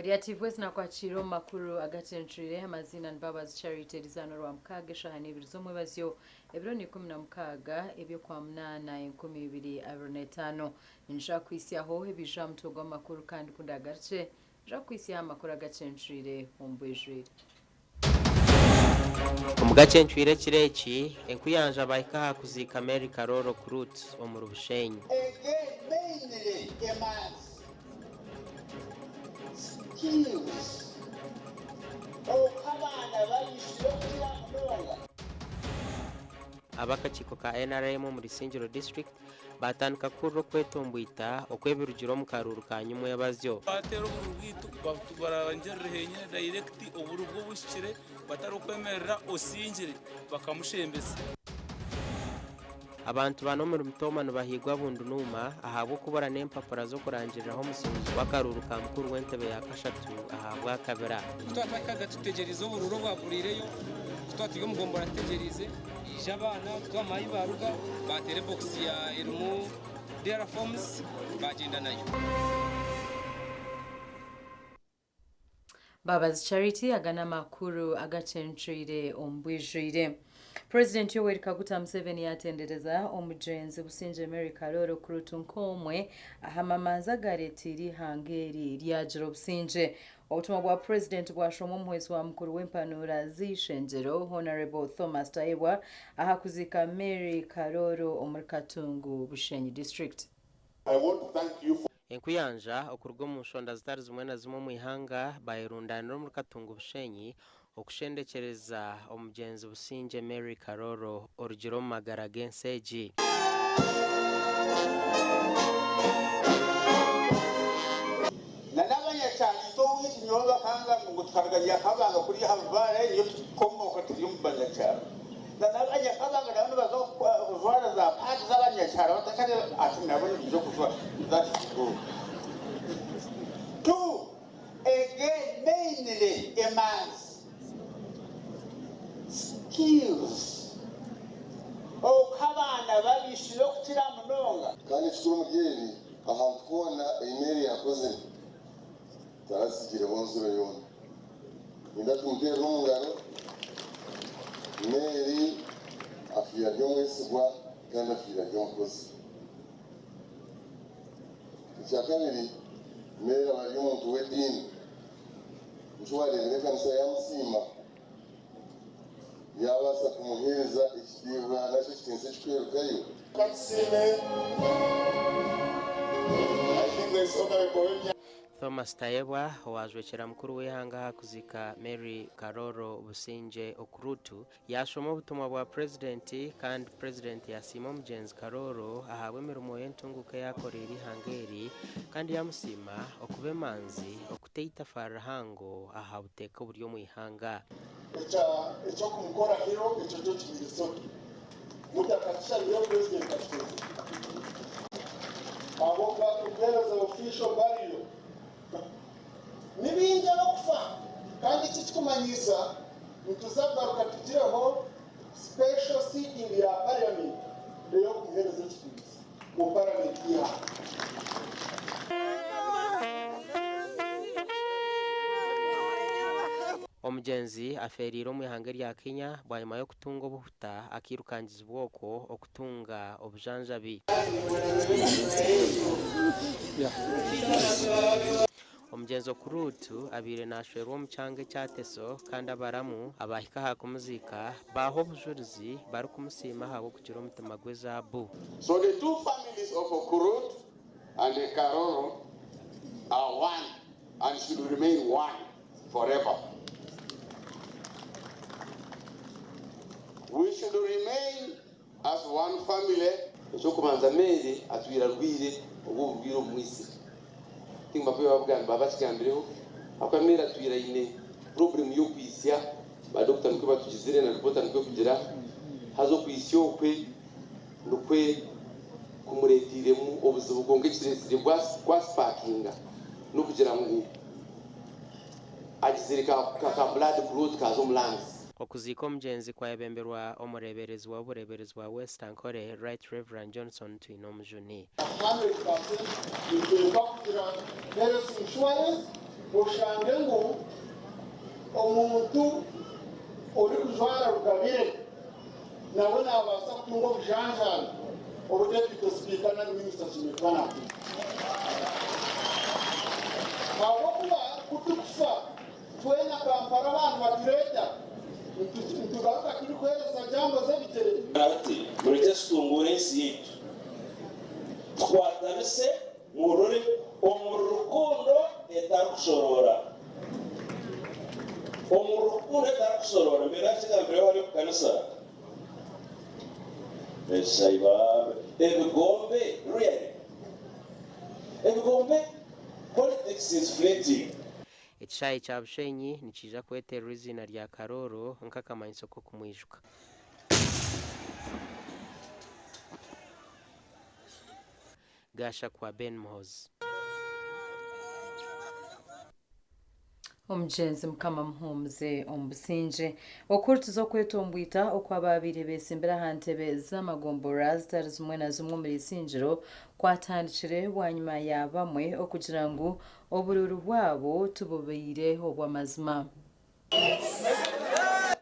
Orya TV wesi nakwakiira omu makuru agacencwire. Amaziina ni Mbabazi Charity erizaana orwamukaaga eshaaha n'ibiri z'omwebazyo ebiro ni 16 eby'okwamunaana 2025. Ninyija kukuhitsyaho ebiija aha mutwe gw'amakuru kandi ku ndagarukye nyija kukuhitsyaho amakuru agacencwire omu bwijwire. Omu gacencwire ekiro eki, enkuyanja baahika aha kuziika Mary Karooro Okurut omuri Bushenyi. Again mainly emanzi skills oku abaana babishire okukira munonga. Ab'akakiiko ka NRM omuri Isingiro District baatandika kuhurira okwetomboita okw'ebirugire omu karuuru ka nyimwebazyo. Bateera obururu bwaitu barangirire henyine direct obururu bw'obuhikire batarikwemerera osingire bakamushembeza. Abantu bana omuri Mitooma nibahigwa Bundnuuma ahabw'okubura n'empapura z'okurangiriraho omusinguzi w'akaruuru ka mukuru w'entebe ya kashatu ahabwakabira. Ku twaba twahikaga tutegyereize obururu obwaburiireyo, ku twaba turi omu gombora tutegyereize, haija abaana kutwama ahu baaruga baateera ebokisi erimu DR forms baagyenda nayo. Mbabazi Charity aga n'amakuru agacencwire omu bwijwire. Purezidenti Yoweri Kaguta Museveni yaatendereza omugyenzi Busingye Mary Karooro Kurutu nk'omwe aha mamanzi agareeteire eihanga eri ryagira obusingye. Obutumwa bwa Purezidenti bwashomwa omuhwezi wa mukuru w'empanuura z'eishengyero Honourable Thomas Tayebwa aha kuziika Mary Karooro omuri Katungu, Bushenyi District. I want to thank you for. Enkuyanja okuruga omu nshonda zitari zimwe na zimwe omu ihanga bayerundanira omuri Katungu Bushenyi okushendekyereza omugyenzi Busingye Mary Karooro orugire omu magara g'ensi egi. Na n'abanyakyaro itwe owaitu nyowe bakangamba ngu tukaruga Nyakabanga kuriya aha Bubaare niyo tukukomooka turi omu banyakyaro. Na n'abanyakabanga nabo nibaza kujwara za paadi z'abanyakyaro batakare ati nabo nibaija kujwara that is good. To again mainly emanzi skills oku abaana babishire okukira munonga. Kandi ekikuru omuri ebi, ahantu hoona ei Mary yaakozire, taratsigireho nzuro yoona. Ninda tumuteerere omu ngaro. Mary afiire ari omwesigwa kandi afiire ari omukozi. Ekyakabiri, Mary aba ari omuntu w'ediini. Nikyo waareebire ekanisa yaamusiima yaabaasa kumuheereza ekitiibwa nari shi ekitiinisa ekirikwerugayo. Ka tusiime. I think there is Honorable Wemya. Thomas Tayebwa owaajwekyera mukuru w'eihanga aha kuziika Mary Karooro Busingye Okurutu yaashoma obutumwa bwa Purezidenti kandi Purezidenti yasiima omugyenzi Karooro ahabw'emirimo y'entunguuka ei akoreire eihanga eri kandi yaamusiima okuba emanzi okuta eitafaari rihango aha buteeka oburi omu ihanga. Ekya eky'okumukora hero ekyo kyo kibaire sobi. Mutakakishabire president akikozire. Ahabw'okuba kumuheereza official burial ni baingi abakufa kandi eki kikumanyiisa nituza kugaruka tugireho special sitting ya parliament ey'okumuheereza ekitiinisa mu parliament y'eihanga. Omugyenzi afeereire omu ihanga erya Kenya bwanyima y'okutunga obuhuta akairukangizibwa okwo okutunga obujanjabi. Omugyenzi Okurut abaire naashwerwa omu kyanga ekya Teso kandi abaramu abaahika aha kumuziika baaha obujurizi barikumusiima ahabw'okugira omutima gw'ezaabu. So the two families of Okurut and Karoro are one and should remain one forever. We should remain as one family. Eky'okubanza Mary atwire arwaire obu oburwaire obumwitsire. Tingu bakaba babugamba baba bakigambireho ahakuba Mary atwire aine problem y'okwitsya ba doctor nikwo batugizire na report nikwo ekugira haza okwitsya okwe nikwe kumureteiremu obuzibu kwonka ekiretsire kwasipakinga n'okugira ngu agizire ka ka blood clot kaaza omu lungs. Okuziika omugyenzi kwayebemberwa omureeberezi wa Obureeberezi bwa West Ankole, Right Rev. Johnson Twinomujuni. 100% nituteekwa kugira health insurance. Oshange ngu omuntu orikujwara rugabire nawe nabaasa kutunga obujanjabi obu Deputy Speaker nari Minisita ashemereire kuba natunga. Ahabw'okuba ku turikufa twena Kampala abantu batureeta nitugaruka turikuheereza jambo z'ebigyere. Ati, Murekye tutunguure ensi yaitu, tukwatanise murore omuri rukundo etarikushoroora. Omuri rukundo etarikushoroora. Mbeera nakigambireho hariya omu kanisa. Ebigombe really? Ebigombe? Politics is fleeting. Ekishaayi kya Bushenyi nikiija kwetererwa eiziina rya Karooro nk'akamanyiso k'okumwijuka. Gashakwa Ben Muhoozi. Omugyenzi Mukama amuhuumuze omu busingye. Okuhurikiza okwetombwita okw'abaabaire beesimbire aha ntebe z'amagomborora zitari zimwe na zimwe omuri Isingiro kwatandikire bwanyima ya bamwe okugira ngu oburuuru bwabo tibubaire obw'amazima.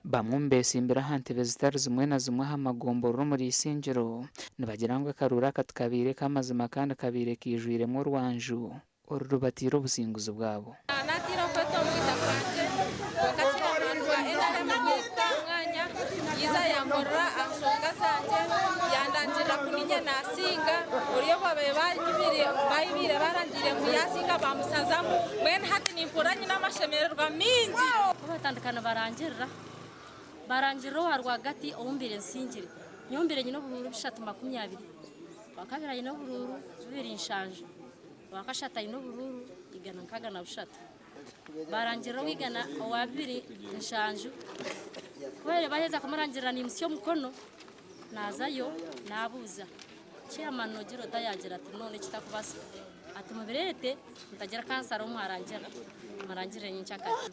Bamwe omu beesimbire aha ntebe zitari zimwe na zimwe aha magomborora omuri Isingiro nibagira ngu akaruuru aka tikabaire k'amazima kandi kabaire kaijwiremu orwanju orurubatiire obusinguzi bwabo. Naatiire okwetomboita kwangye kwonka chairman wa NRM kuhika omu mwanya yaija yankorera aha nshonga zangye yandangirira ku niinye naasinga ori ou baabaire baibiire baarangiire ngu yaasinga baamushazamu mbwenu hati nimpurira nyine amashemererwa maingi. Ku batandika nibarangirira, barangirira owa rwagati ou mbaire nsingire. Nyowe mbaire nyine oburuuru 320, owakabiri aine oburuuru 270. Owakashatu aine oburuuru 163. Baarangirira ow'eigana owa 270. Ku baabaire baaheza kumurangirira naimutsya omukono naazayo naabuuza. Chairman noogira ota yaagira ati no n'ekitakubaasika. Ati mubireete mutagira kansara ou mwarangirira, murangirire nyenkyakare.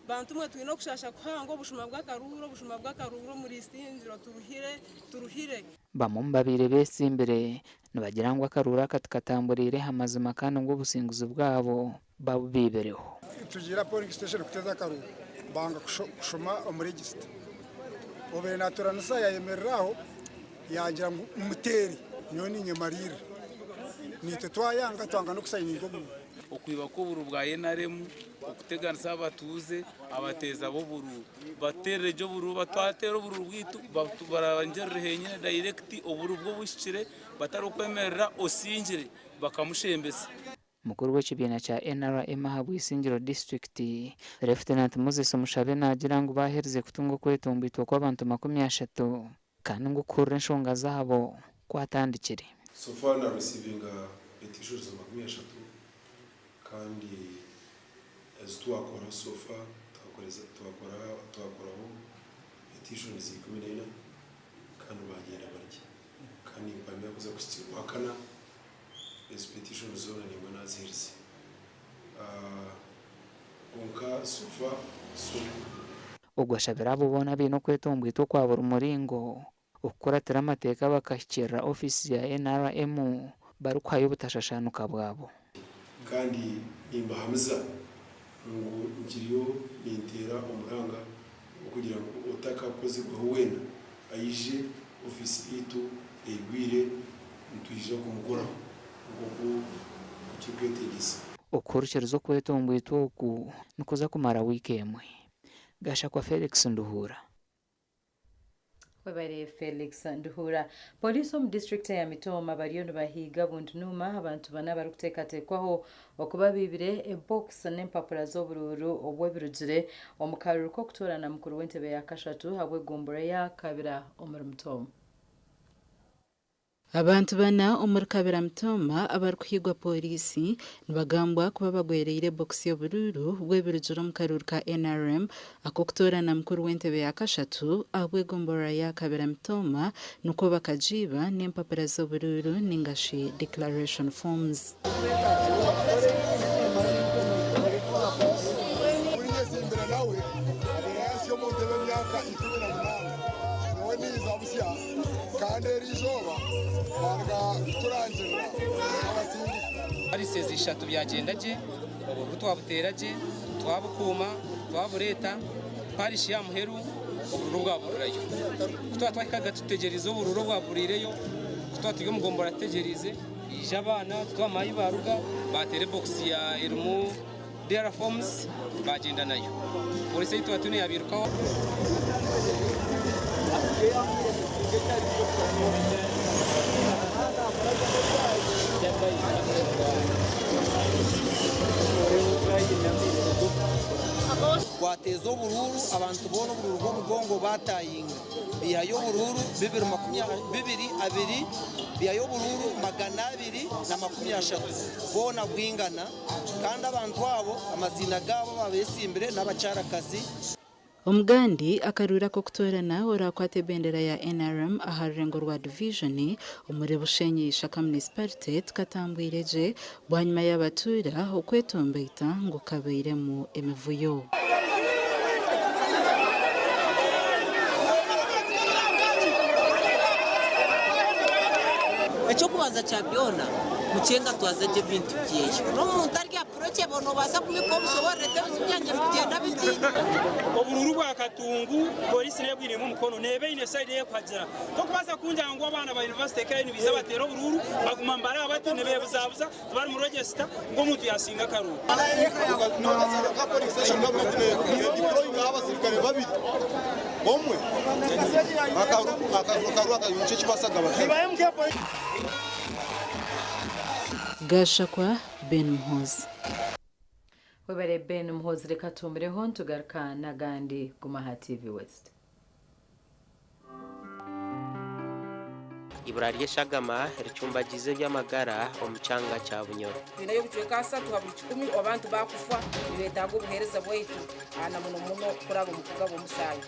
Bantu mwe twine okushasha kuhango obushuma bw'akaruuru obushuma bw'akaruuru omuri Isingiro turuhire turuhire. Bamwe omu babaire betsimbire nibagira ngu akaruuru aka tikatamburiire aha mazima kandi ngu obusinguzi bwabo babubaibireho. Tugiire aha polling station kuteeza akaruuru banga kushoma omu register. Obaire naturanisa yayemerera aho yangira ngu muteere nyowe ninyemariirira. Naitwe twayanga twanga n'okusayininga omuntu. Okwiba kw'oburuuru bwa NRM, okuteganisa abatuuze, abateeza b'oburuuru batuteerere gye oburuuru batwateera oburuuru bwaitu barangirire henyine direct oburuuru bw'obuhikire batarikwemerera osingire bakamushembeza. Mukuru w'ekibiina kya NRM aha Bwisingiro disiturikiti, Lieutenant Moses Omushabe naagira ngu baaherize kutunga okwetomboitwa kw'abantu 30 kandi ngu okuhurira enshonga zaabo kwatandikire. So far na receivinga petitions 30 kandi ezi twakora so far twakoraho petitions 14 kandi bagyenda barye kandi nimpamya kuza kuhitsya orwakana ezi petitions zoona nimba naziherize kwonka so far so good. Ogwo ashabire abo boona abaine okwetombwitwa okwa buri muringo okukuratira amateeka bakahikirira ofiisi ya NRM barikuhayo obutashashaanuka bwabo. Kandi nimbahamiza ngu nkiriyo ninteera omuranga gw'okugira ngu otakakozirweho weena aije ofiisi yaitu eigwire nitwija kumukoraho nk'oku kirikwetengyesa. Okuhurikiriza okwetombwitwa oku nikuza kumara wiiki emwe. Gashakwa Felix Nduhuura. Webare Felix Nduhuura. Poliisi omu disiturikiti eya Mitooma bariyo nibahiiga Bundnuuma abantu bana abarikuteekateekwaho okuba baibire ebokisi n'empapura z'oburuuru obw'ebirugire omu karuuru k'okutoorana mukuru w'entebe ya kashatu ahabw'egombora eya Kabira omuri Mitooma. Abantu bana omuri Kabira Mitooma abarikuhigwa Pooriisi nibagambwa kuba bagwereire ebokisi y'oburuuru bw'ebirugire omu karuuru ka NRM ak'okutoorana mukuru w'entebe ya kashatu ahabw'egomborora ya Kabira Mitooma nikwo bakagiiba n'empapura z'oburuuru ningashi declaration forms. Kandi eri izooba baaruga kuturangirira nk'abasinguzi. Policies ishatu byagyenda gye. Obururu twabuteera gye, twabukuuma, twabureeta parish ya muheru obururu bwaburirayo. Ku twaba twahikaga tutegyereize obururu obwaburiireyo, ku twaba turi omu gombora tutegyereize, haija abaana tutwamanya ahi baaruga baateera ebokisi ya erimu DR forms baagyenda nayo. Pooriisi ei twaba twine yaabiirukaho. Twateeza oburuuru abantu boona oburuuru bw'omugongo baatayinga baihayo oburuuru 220 baihayo oburuuru 230 boona bwingana kandi abantu abo amaziina gaabo ababeesimbire n'abakyarakazi. Omugandi akaruuru ak'okutoorana oraakwata ebendera ya NRM aha rurengo rwa divijoni omuri Bushenyi Ishaka Munisiparite tikatambwire gye bwanyima y'abatuura okwetomboita ngu kabairemu emivuyo. Eky'okubanza kya byona, mukyenga atwaza gye ebintu byeye. N'omuntu ari approachable nobaasa kumwika omusobororete ebizibu byangye nibigyenda biti. Oburuuru bwa Katungu pooriisi neeba ebwinemu omukono, neeba eine sayidi ei erikuhagira. Tokubaasa kungira ngu abaana ba yunivasite kare nibaija bateera oburuuru baguma nibareeba bati nibeebuzabuza tibari mu regisita ngu omuntu yaasinga akaruuru. Gashakwa Ben Muhoozi. Webare Ben Muhoozi reka tuhumireho nitugaruka n'agandi guma aha TV West. Ibura ry'eshagama ricumbagiza eby'amagara omu kyanga kya Bunyoro. Twineyo obucweka asatu ha buri kikumi abantu bakufa nibetaaga obuheereza bwaitu na muno muno kuraba omu kugaba omusaayi.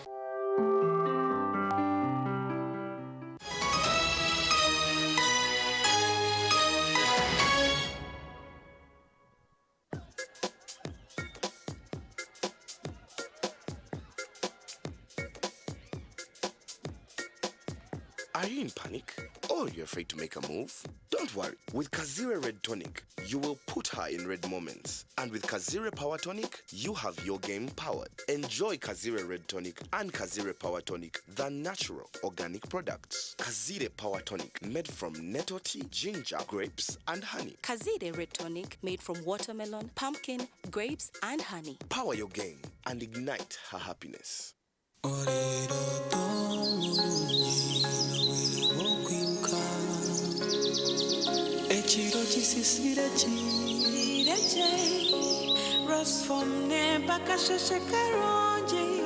Are you in panic? Or you're afraid to make a move? Don't worry. With Kazire Red Tonic, you will put her in red moments. And with Kazire Power Tonic, you have your game powered. Enjoy Kazire Red Tonic and Kazire Power Tonic, the natural organic products. Kazire Power Tonic, made from nettle tea, ginger, grapes, and honey. Kazire Red Tonic, made from watermelon, pumpkin, grapes, and honey. Power your game and ignite her happiness. Ekiro kisisire kireje Rosfom mpaka sheshe karungi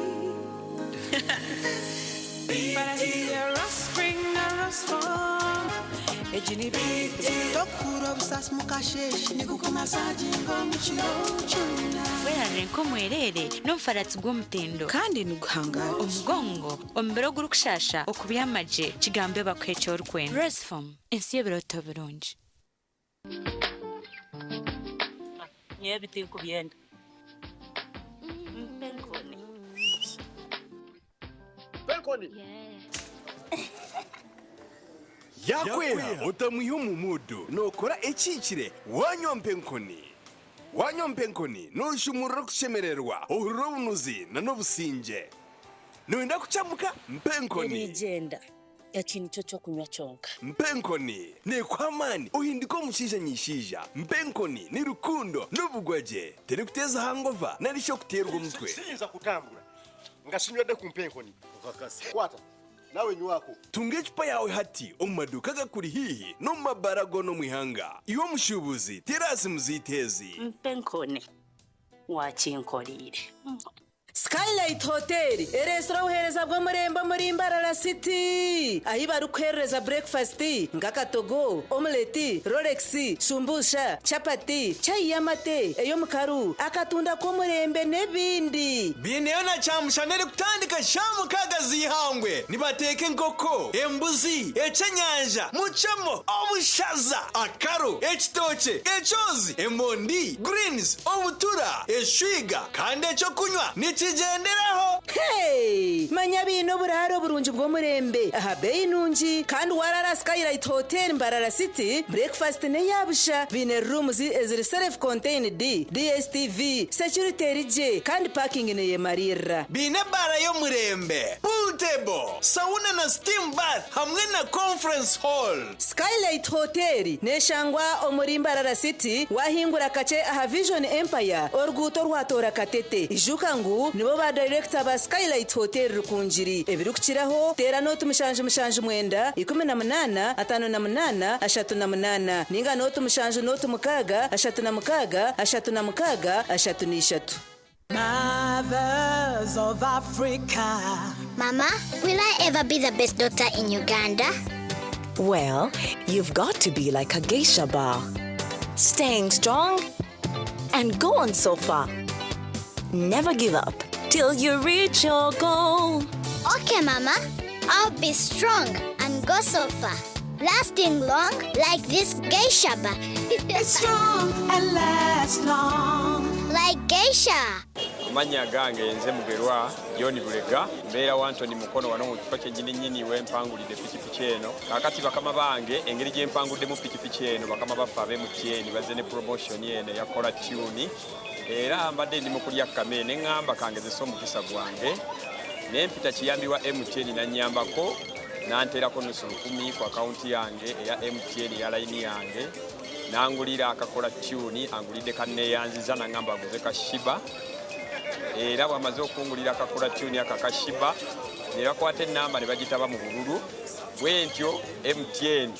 Farasiya Rospring na Rosfom Ejini biti Tokura obusasi mukasheshe Nigukumasaginga omu kiro kyona Werarire nk'omwereere n'omufaratsi gw'omutindo kandi niguhangara omugongo omubiri ogurikushasha okubyama gye kigambe bakuha eki orikwenda. Rosfom ensi y'ebirooto birungi. Nyowe ebi tinkubyenda. Mpa enkoni. Mpa enkoni. Yakweha otamwiha omu mudu nokora ekikire wanywa mpa enkoni. Wanywa mpa enkoni noshumurira okushemererwa ohurira obunuzi na n'obusingye. Noyenda kucamuka mpa enkoni. Erigyenda eki nikyo ky'okunywa kyonka. Mpa enkoni nekuha amaani ohindika omushaija nyishaija. Mpa enkoni ni rukundo n'obugwagye terikuteeza hangova nari shi okuteerwa omutwe. Siyinza kutambura nga sinywedde ku mpa enkoni. Kwata nawe nywako. Tunga ecupa yawe hati omu maduuka gakuri haihi n'omu mabara goona omu ihanga. Iwe omushuubuzi terasi muziteezi. Mpa enkoni wakinkoriire. Skylight Hotel ereesire obuheereza bw'omurembe omuri Mbarara City ahi barikuheereza breakfast nk'akatogo, omelette, rolex, shumbusha, chapati, chai y'amate, ey'omukaru, akatunda k'omurembe n'ebindi. Biineyo na kyamushana erikutandika shaaha mukaaga z'eihangwe. Nibateeka enkoko, embuzi, ekyenyanja, mucemo, obushaza, akaro, ekitookye, ekyozi, emondi, greens, obutura, eshwiga kandi ekyokunywa nikijya Nitugyenderaho. Hey! Manya biine oburaro oburungi bw'omurembe aha beeyi nungi kandi warara Skylight Hotel Mbarara City breakfast neyabusha biine rooms eziri self contained DSTV security erigye kandi parking neyemarira. Biine ebbaara y'omurembe, pool table, sauna na steam bath hamwe na conference hall. Skylight Hotel neshangwa omuri Mbarara City wahingura kakye aha Vision Empire oruguuto rwatora Katete. Ijuka ngu nibo ba director ba Skylight Hotel Rukungiri. Ebirikukiraho teera nooti 779 18 58 38 ninga nooti 7 nooti 6 36 36 33. Mothers of Africa. Mama, will I ever be the best doctor in Uganda? Well, you've got to be like a geisha bar. Staying strong and go on so far. Never give up till you reach your goal. Okay, Mama. I'll be strong and go so far. Lasting long like this geisha bar. Strong and last long. Like geisha. Amannya gange nze Mugerwa John Bulega, mbeera wa Antony Mukono wano mu kifo kyennyini nnyini we mpangulidde pikipiki eno. Kaakati bakama bange engeri gye mpanguddemu pikipiki eno, bakama baffe ab'e MTN bazze ne promotion eno eya Kola Tune, era mbadde ndi mu kulya kkame ne ŋŋamba kangezese omukisa gwange ne mpita kiyambi wa MTN n'annyambako n'anteerako nusu lukumi ku akawunti yange eya MTN eya layini yange, n'angulira akakola tune, angulidde kanneeyanziza n'aŋŋamba aguze ka Shiba. Era bw'amaze okungulira akakola tune ako aka Shiba ne bakwata ennamba ne bagitaba mu bululu. Bwe ntyo MTN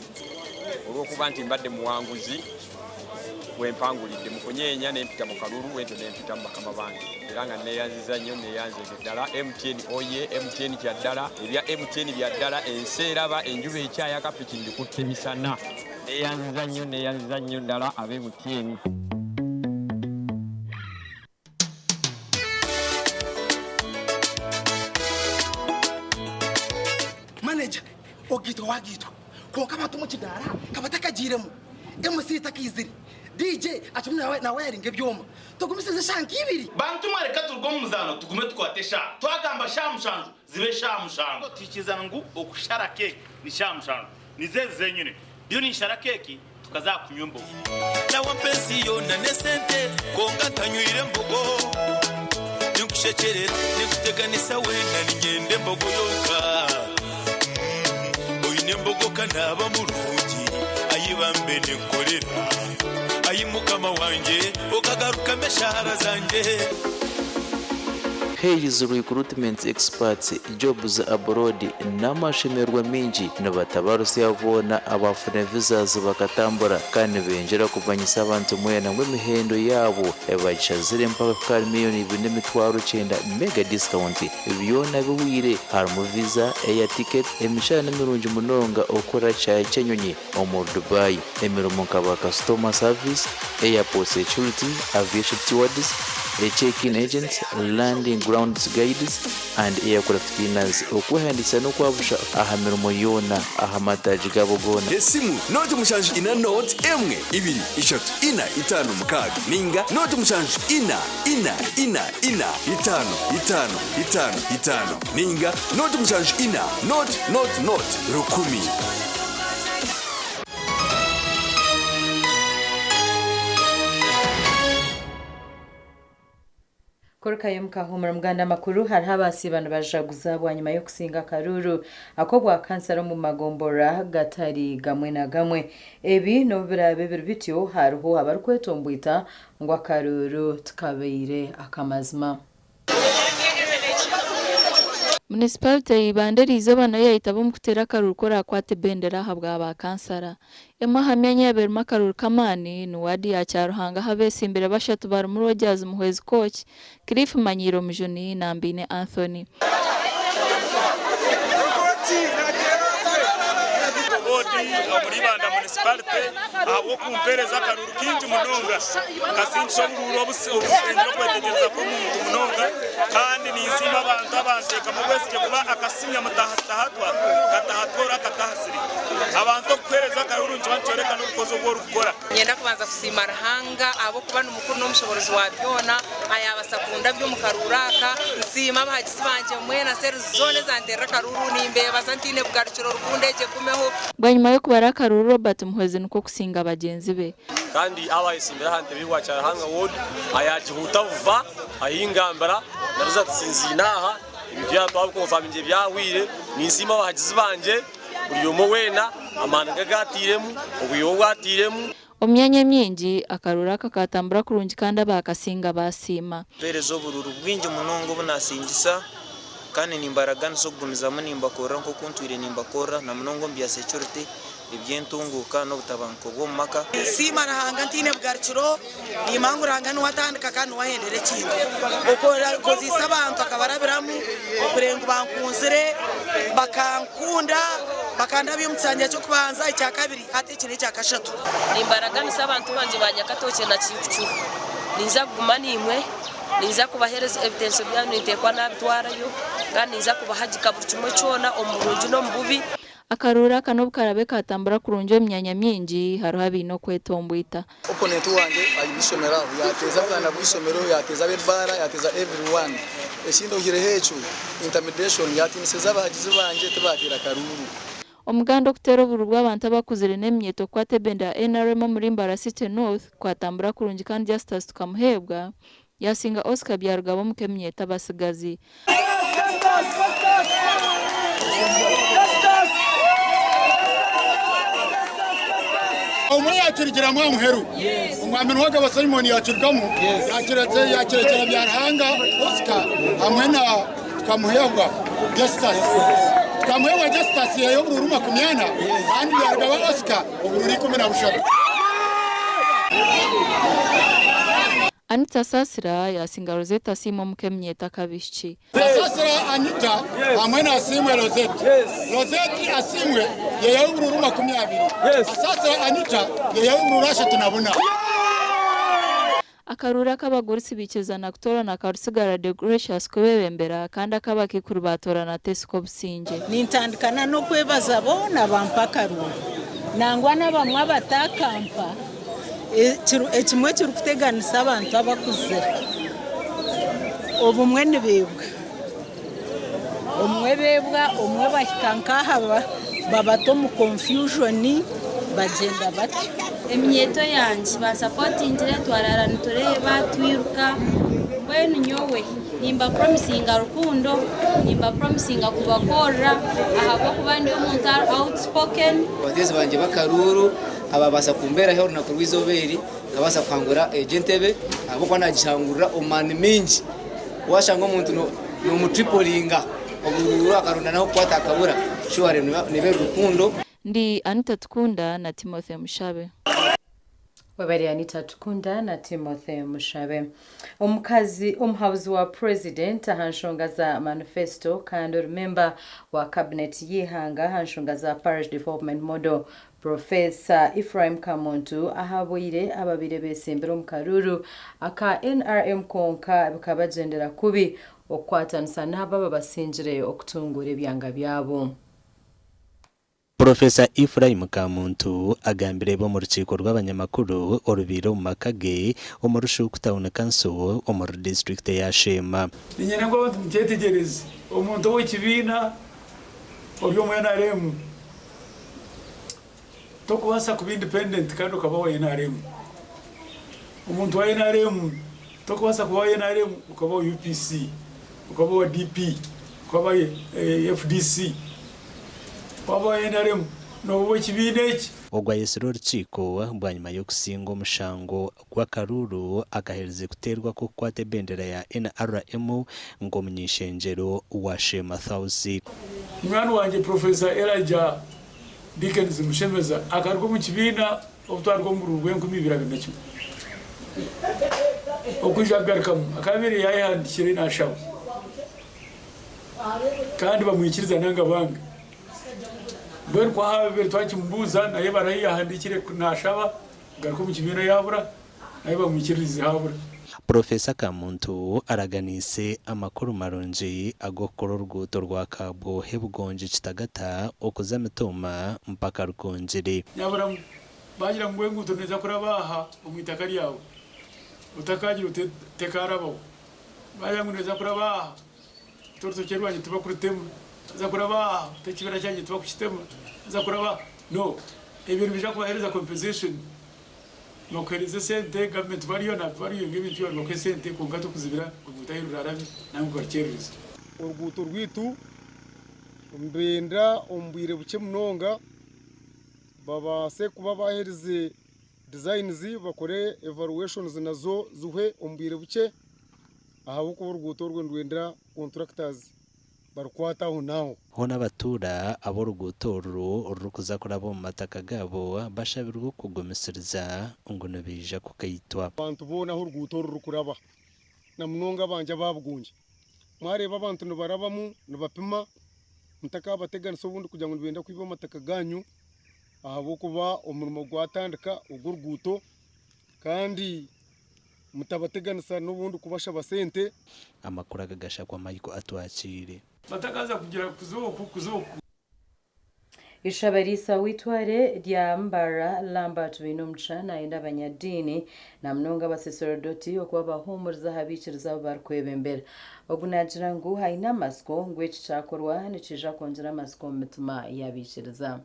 olw'okuba nti mbadde muwanguzi bwe mpangulidde mu kunyeenya ne mpita mu kalulu, bwe ntyo ne mpita mu bakama bange, era nga neeyanziza nnyo, neeyanzeege ddala. MTN oye, MTN kya ddala, ebya MTN bya ddala, ensi eraba enjuba ekyayaka piki ndikutte misana. Neeyanziza nnyo, neeyanziza nnyo ddala ab'e MTN. Manager ogitwa wagitwa konka abantu mu kidara kabatakagiiremu MC takaizire DJ akimwe nawe nawe yaringa ebyoma tugumisize shanka ibiri. Bantu mwareka turuge omu muzaano tugume tukwate sha twagamba sha mushanju zibe sha mushanju tukiza ngu okushara keki ni sha mushanju nizezi zenyine iyo ninshara keki tukazakunywa embogo. Nawa mpensi yona nesente konka ntanywire embogo ninkushekyerera ninkuteganisa wena ningenda embogo yonka oine embogo kanaba murungi ayibambe nenkorera ayi mukama wanje okagarukamo eshahara zanje. Hayes Recruitment Experts Jobs Abroad n'amashemerwa mingi nibatabarusya boona abafuna visas bakatambura kandi benjera kumanyisa abantu mwena ngu emihendo yaabo ebakishazire mpaka kukari 2,900,000 mega discount byona biwire harimu visa, air ticket, emishahara n'emirungi munonga okukora kyayi ky'enyonyi omu Dubai, emirimo nka ba customer service, airport security, aviation stewards, a check-in agents, landing grounds guides and aircraft cleaners. Okwehandisa n'okwabusha aha mirimo yoona aha mataji gabo goona. Esimu noti mushanju ina noti 1 2 3 4 5 6 ninga noti mushanju 4 4 4 4 5 5 5 5 ninga noti mushanju 4 noti noti noti 10. Korukayo mukahumura muganda makuru hariho abasiibano bajaguza bwanyuma y'okusinga akaruru ak'obwa kansara omu magombora gatari gamwe na gamwe. Ebi n'obu biraabe biri bityo hariho abarikwetomboita ngu akaruru tikabaire akamazima. Municipality ya Ibanda eriizooba nayo yayitaba omu kuteera akaruru k'orakwata ebendera aha bwa ba kansara. Emwe aha myanya yabairemu akaruru k'amaani ni waadi ya Kyaruhanga ahu abeesimbire bashatu barimu Rogers Muhwezi Koch, Cliff Manyiro Mujuni na Mbine Anthony. Omuri Ibanda municipality ahabw'okumpeereza akaruru kingi munonga nkasingisa obururu obusingire okwetegyereza kw'omuntu munonga kandi ninsiima abantu abanteekamu obwesigye kuba akasinya mutahatahatwa katahatwora kata otakahasire. Abantu okukuheereza akaruru nikiba nikyoreka n'obukozi obu orikukora. Niinyenda kubanza kusiima Ruhanga ahabw'okuba ni mukuru n'omushoboorozi wa byona, ayaabasa kundabya omu karuuru aka. Nsiima abahagizi bangye mwena, series zoona ezanteerera akaruuru, nimbeebaza ntaine bugarukiro, rukundo egyo egumeho. Bwanyima y'okubara akaruru Robert Muhwezi nikwo kusinga bagyenzi be. Kandi abayesimbire aha ntebe y'obwa Kyaruhanga ward ayagihuuta buva ahingambira na results nziine aha ebintu byaba twabikonfamingire byahwire. Ninsiima abahagizi bangye buri omwe weena amaani ge agatiiremu, obwire obu bwatiiremu. Omu myanya emingi akaruru aka katambura kurungi kandi abakasinga basiima. Mpereza obururu bwingi munonga obu nasingisa kandi nimbaraganisa okugumizamu nimbakorera nk'oku ntwire nimbakorera na munonga omu bya security, eby'entunguuka n'obutabanguko bw'omu maka. Nsiima Ruhanga ntaine bugarukiro, nimanya ngu Ruhanga niwe atandika kandi niwe ahendera ekintu. Okozeise abantu akabarabiramu okureba ngu bankunzire, bakankunda, bakandabya omu kisanja ky'okubanza, ekya kabiri, hati eki n'ekya kashatu. Nimbaraganisa abantu bangye ba Nyakatokye na Kiikucu, ninza kuguma naimwe, ninza kubaheereza ebitenso byanyu ninteekwa nabitwarayo, kandi ninza kubahagika buri kimwe kyona omu burungi n'omu bubi. Akaruru aka n'obu karabe katambura kurungi omu myanya mingi, hariho abaine okwetombwita. Opponent wange aine ishomero aho yateeza abaana b'ishomero, yateeza ab'ebaara, yateeza everyone. Ekindi oihireho ekyo, intimidation yatiinisiza abahagizi bangye tibateera karuru. Omuganda okuteera obururu bw'abantu abakuzire n'eminyeeto kukwata ebendera ya NRM omuri Mbarara City North kwatambura kurungi kandi Justus Tukamuheebwa yasinga Oscar Byarugaba omu k'eminyeeto abasigazi. Omwe yakirugiramu aha muheru, omwami Nuwagaba Simon yakirugamu, yakirekyera Byaruhanga Oscar hamwe na Tukamuheebwa Justus. Tukamuheebwa Justus yaiha oburuuru 40 kandi Byarugaba Oscar oburuuru 13. Anita Saasira yasinga Rosette Asiimwe omu k'eminyeeto ak'abaishiki. Saasira Anita hamwe na Asiimwe Rosette. Rosette Asiimwe yaihaho oburuuru 20. Saasira Anita yaihaho oburuuru 34. Akaruru ak'abagurusi baikirizana kutoorana Karusigara Deogratious kubebembera kandi ak'abakiikuru baatoorana Tesco Busingye. Nintandikana n'okwebaza boona bampa akaruru, nangwa n'abamwe abatakampa. Ekimwe kirikuteganisa abantu abakuzire, obumwe nibeebwa, obumwe beebwa, obumwe bahika nk'aha babata omu confusion bagyenda batyo. Eminyeeto yangye bansapotingire, twarara nitureeba twiruka. Mbwenu nyowe nimba promisinga rukundo, nimba promisinga kubakorera ahabw'okuba ndi omuntu outspoken. Abateezi bangye b'akaruuru ababaasa kumbeeraho orunaku rw'eizooba eri nkabaasa kuhangura egyo entebe ahabw'okuba naagihangurira omu maani maingi. Waashanga omuntu noomutriporinga oburuuru akaronda n'ahu kukwata akabura, shuware neeba eri rukundo. Ndi Anita Tukunda na Timothy Mushabe. Webari Anita Tukunda na Timothy Mushabe. Omukazi omuhabuzi wa president aha nshonga za manifesto kandi ori member wa cabinet y'ihanga aha nshonga za parish development model, Professor Ephraim Kamuntu, ahabwire ababire besimbire omu karuru aka NRM konka bikabagyendera kubi okukwatanisa n'abo ababasingire okutungura ebyanga byabo. Profesa Ephraim Kamuntu agambire bo mu rukiiko rw'abanyamakuru orubaire omu maka ge omu Rushuku Town Council omuri disitulikiti ya Sheema. Niinyenda ngu abantu mukyetegyereze, omuntu ow'ekibiina ori omu NRM tokubaasa kuba independent kandi okaba owa NRM. Omuntu wa NRM tokubaasa kuba wa NRM okaba owa UPC, okaba owa DP, okaba FDC. Waba owa NRM nooba ow'ekibiina eki. Ogwo ayetsire orukiiko bwanyima y'okusinga omushango gw'akaruuru akaherize kuteerwa k'okukwata ebendera ya NRM nk'omuny'ishengyero wa Sheema South. Munywani wangye Professor Elijah Dickens Mushemeza akaruga omu kibiina obu twaruga omu buruuru bw'enkumu 2021. Okwija kugarukamu akabaire yaayehandiikire naashaba kandi bamwikiriza nanga banga. Mbwenu ku haabaire twakimubuuza naye barahi yahandiikire naashaba kugaruka omu kibiina yaabura, naye bamwikiririze haabura. Purofesa Kamuntu araganiise amakuru marungi ag'okukora oruguuto rwa Kabwohe Bugongi Kitagata okuza Mitooma mpaka Rukungiri. Nyabura bagira ngu enguuto neeza kuraba aha omu itaka ryawe, otakagira oti tekaarabaho. Bagira ngu neeza kuraba aha, oti orutookye rwangye tibakurutema. Neeza kuraba aha, oti ekibira kyangye tibakukitema. Neeza kuraba aha. No, ebyo nibiija kubaheereza compensation. Nibakuheereza esente, gavumenti bariyo na bariyo ngu ebintu byawe nibakuha esente kwonka tokuzibira oruguuto ahi ruraarabe nangwa okarukyerereza. Oruguuto rwaitu nibenda omu bwire bukye munonga babaase kuba baaherize designs bakore evaluations nazo zihwe omu bwire bukye ahabw'okuba oruguuto orwo nirwenda contractors barukwate aho n'aho. Hoona abatuura ab'oruguuto oru orurikuza kuraba omu mataka gaabo bashabirwe okugumisiriza ngu nibaija kukaitwa. Abantu boona ahu oruguuto oru rurikuraba na munonga abangye aba Bugungi, mwareeba abantu nibarabamu nibapima mutakabateganisa obundi kugira ngu nibenda kwiba amataka gaanyu ahabw'okuba omurimo gwatandika ogw'oruguuto kandi mutabateganisa n'obundi kubashaba sente. Amakuru aga gashakwa Michael Atwakiire. Batakaza kugira kuza oku kuza oku. Ishabarisa w'eitware rya Mbarara Lambert Bainomugisha nayenda abanyadiini na munonga abasaserodoti okuba bahuumuriza aha baikiriza abu barikwebembera. Ogu naagira ngu aine amatsiko ngu eki kyakorwa nikiija kwongyera amatsiko omu mitima y'abaikiriza.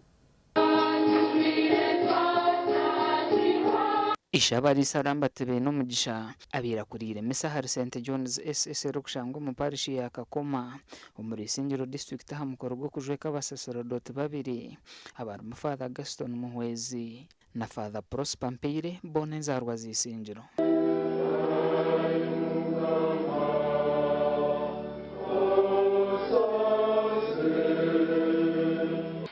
Ishabarisa Lambert Bainomugisha abaire akuriire misa ahari St John's SS erikushangwa omu parishi ya Kakoma omuri Isingiro disiturikiti aha mukoro gw'okujweka abasaserodoti babiri abarimu Father Gaston Muhwezi na Father Prosper Mpaire boona enzaarwa z'Isingiro.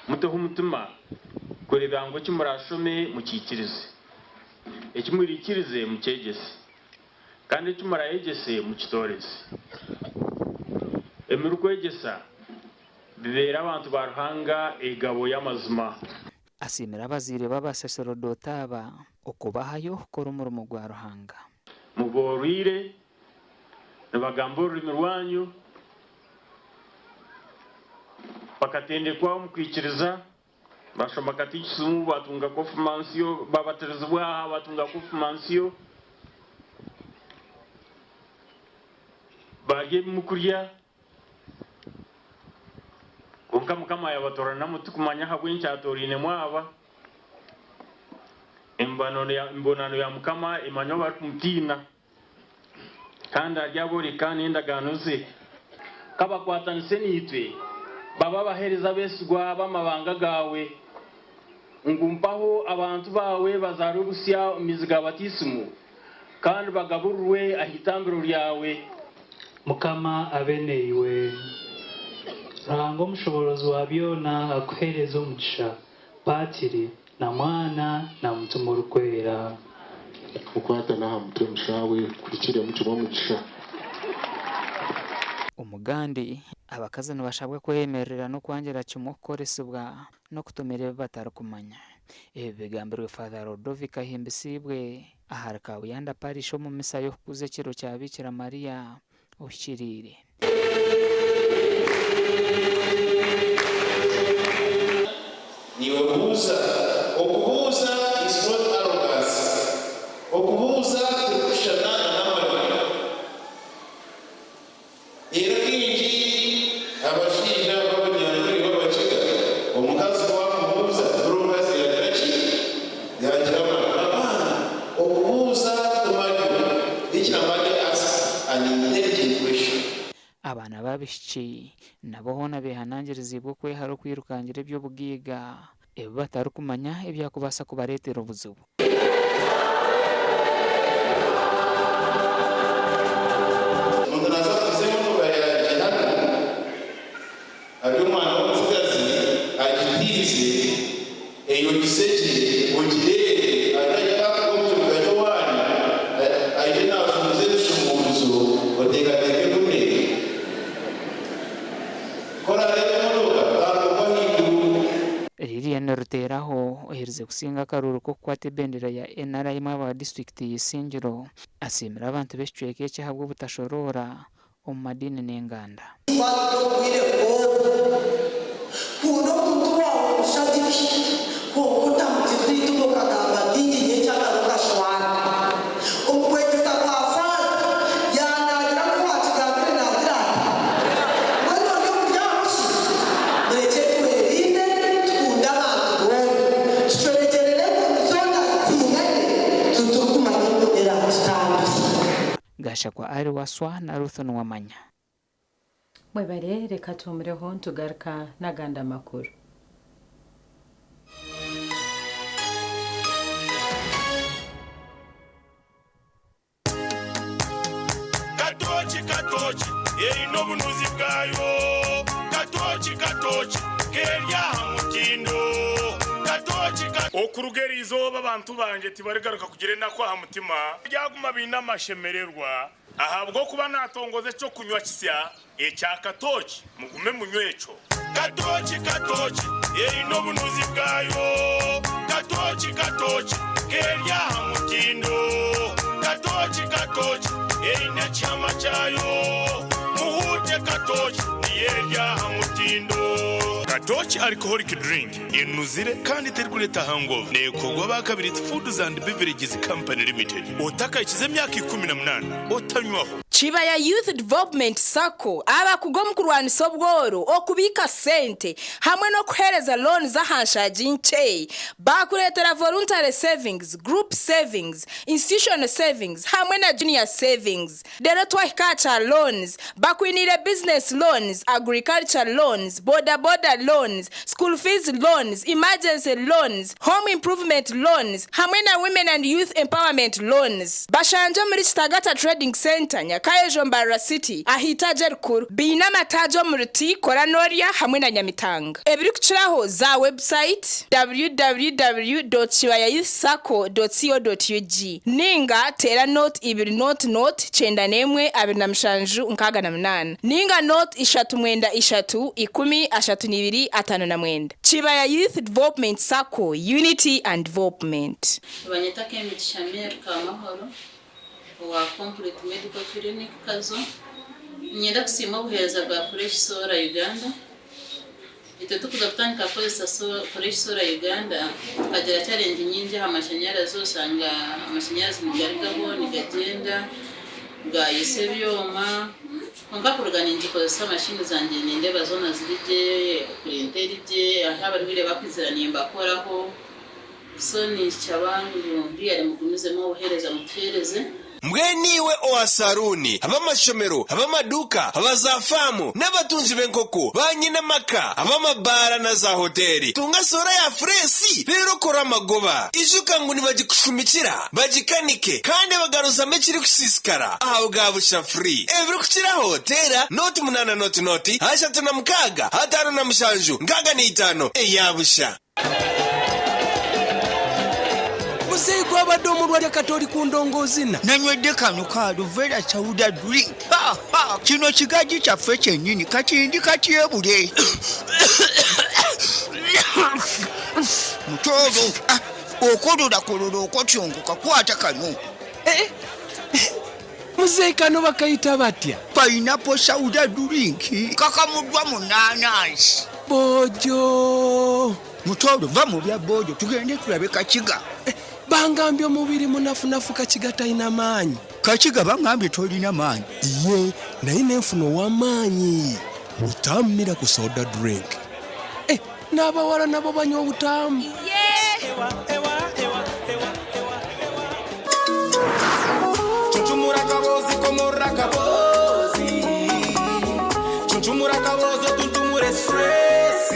Muteho omutima kureeba ngu eki muraashome mukiikirize, eki muriikirize mukyegyese, kandi eki muraayegyese mukitooreze. Ebi murikwegyesa bibeere abantu ba Ruhanga egabo y'amazima. Asiimire abazaire b'abasaserodoti aba okubahayo kukora omurimo gwa Ruhanga. Muboorwire, nibagamba orurimi rwanyu, bakatendekwa omu kwikiriza, bashoma katikisimu, batunga kofumansiyo, babatirizibwa aha, batunga kofumansiyo, barya ebi murikurya, kwonka Mukama yaabatooranamu tirikumanya ahabw'enki atoorainemu aba. Embonano ya Mukama emanywa abarikumutiina, kandi aryabooreka n'endagaano ze. Ka bakwatanise naitwe, babe abaheereza abeesigwa b'amabanga gaawe, ngu mpaho abantu baawe bazaarwe busya omu maizi ga Batiisimu, kandi bagaburirwe aha itambiro ryawe. Mukama abe naiwe. Ruhanga omushoboorozi wa byona akuheereze omugisha, Patiri na Mwana na Mutima Orikwera. Okwata n'aha mutwe mushawe kurikiremu kimwe omugisha. Omugandi, abakazi nibashabwa kweyemerera n'okwangira kimwe okukoresibwa n'okutumira ebi batarikumanya. Ebi bigambirwe Father Ludovic Ahimbisibwe ahari Kabuyanda Parish omu misa y'okukuza ekiro kya Bikira Maria ohikiriire. Niiwe buuza. Okubuuza is not arrogance. Okubuuza tirikushushana na n'amaryo. Reero kaingi abashaija b'abanyankore b'abakiga, omukazi ku wamubuuza buri omukazi yaagira ki? Yaagira amaryo. Abaana, okubuuza ti maryo. Bikira Maria asks an intelligent question. Abaana b'abaishiki nabo hoona beehanangiriziibwe okwehara okwirukangira eby'obugaiga ebi batarikumanya ebyakubaasa kubareetera obuzibu. Omuntu naaza kuguza emotoka yangye hanu, ari omwana w'omutsigazi, agitiize, eyogise gye, ogireebe, arahika omu kibuga ky'owaanyu, aije naazunguza ebishumuuruzo, oteekateeke gumire. Ku oraareebe emotoka, tambuka ahaiguru. Lilian Ruteraho. Aherize kusinga akaruuru k'okukwata ebendera ya NRM aba disiturikiti ya Isingiro, asiimire abantu b'ekicweka eki ahabw'obutashoroora omu madiini n'enganda. Kunda omuntu waawe omushagiki, kwonka otamugirira eitima okagamba bingi nyekyakare okashwana. Omu kwegyesa kwa Faaza, yaanaagira ngu owaakigambire naagira ati, Mbwenu ori omuri aho shi? Murekye twerinde, tukunde abantu boona, tucwerekyerere enkoni zoona zitsingaine, titurikumanya enkoni eraatutambire. Gashakwa Ali Waswa na Ruth Nuwamanya. Mwebare reka tuhumureho nitugaruka n'agandi amakuru. Katooki katooki eine obunuzi bwayo Katooki katooki keri aha mutindo Katooki ka. Okuruga eri izooba abantu bangye tibarigaruka kugira enaku aha mutima, baryaguma baine amashemererwa. Ahabw'okuba naatongoza eky'okunywa kisya ekya katooki, mugume munywe ekyo. Katooki, katooki, eine obunuzi bwayo. Katooki, katooki, k'eri aha mutindo. Katooki, katooki, eine ekihama kyayo. Muhuute katooki, niyo eri aha mutindo. Katooki Alcoholic Drink enuzire kandi terikureeta hangover. Neekorwa aba Kabiriiti Foods and Beverages Company Limited. Otakahikize emyaka 18, otanywaho. Kibaya Youth Development Sacco abakugu omu kurwanisa obworo, okubiika sente hamwe n'okuheereza loans aha nshaagi nkye. Baakureetera Voluntary Savings, Group Savings, Institutional Savings hamwe na Junior Savings. Reero twahika aha kya loans, bakwiniire Business Loans, Agriculture Loans, Boda Boda Loans, School Fees Loans, Emergency Loans, Home Improvement Loans hamwe na Women and Youth Empowerment Loans. Bashangye omuri Kitagata Trading Centre, Nyakayejo Mbarara City, aha itaagi erikuru. Baine amataagi omuri Ti, Kora Norya hamwe na Nyamitanga. Ebirikukiraho za website www.kibayayouthsacco.co.ug ninga teera nooti ibiri nooti nooti 91 27 68 ninga nooti ishatu mwenda ishatu ikumi ashatu n'ibiri ataano na mwenda. Kibaya Youth Development Sacco, Unity and Development. Nibanyeta Kemigisha Mary Kamahoro owa Complete Medical Clinic Kazo. Niinyenda kusiima obuheereza bwa Fresh Solar Uganda. Itwe tukuza kutandika kukozesa Fresh Solar Uganda tukagira challenge nyingi aha mashanyarazi oshanga amashanyarazi nigarugaho nigagyenda gayisa ebyoma kwonka kuruga ningikozesa mashini zangye nindeeba zoona ziri gye, purinta eri gye, ahu abarwaire bakwizira nimbakoraho so ninshaba ngu really mugumizemu obuheereza mutuheereze. Mbwenu iwe owa saruuni, ab'amashomero, ab'amaduuka, aba zaafaamu, n'abatungi b'enkoko, baanyine amaka, ab'amabaara na zaahoteeri, tunga soora ya fureesi reero okore amagoba. Ijuka ngu nibagikushumikira, bagikanike, kandi bagaruzamu ekirikusiisikara aha bwa busha free. Ebirikukiraho, teera nooti munaana nooti nooti, ashatu na mukaaga, ataano na mushanju, nkaaga na itaano, eya busha. Muzeeyi gwabadde omulwadde kati oli ku ndongoozina. Nanywedde kano ka Aluvera Sauda Drink. Ha, ha, kino kigaji kyaffe kyennyini kati ndi katyebule. Mutooro, ah, okololakolora okotyongoka kwata kano. Eh, eh, muzeeyi kano bakayita batya? Pineapple Sauda Drink kakamuddwa mu naanansi. Boojo. Mutooro va mu bya boojo tugende tulabe Kakiga. Eh, bangambye omubiri munafunafu Kakiga talina maanyi. Kakiga bangambye tolina maanyi. Iye naye nenfuna ow'amaanyi. Butammira ku soda drink. Eh, n'abawala nabo banywa obutaamu. Chuchumura kabozi komora kabozi Chuchumura kabozi tuntumure stress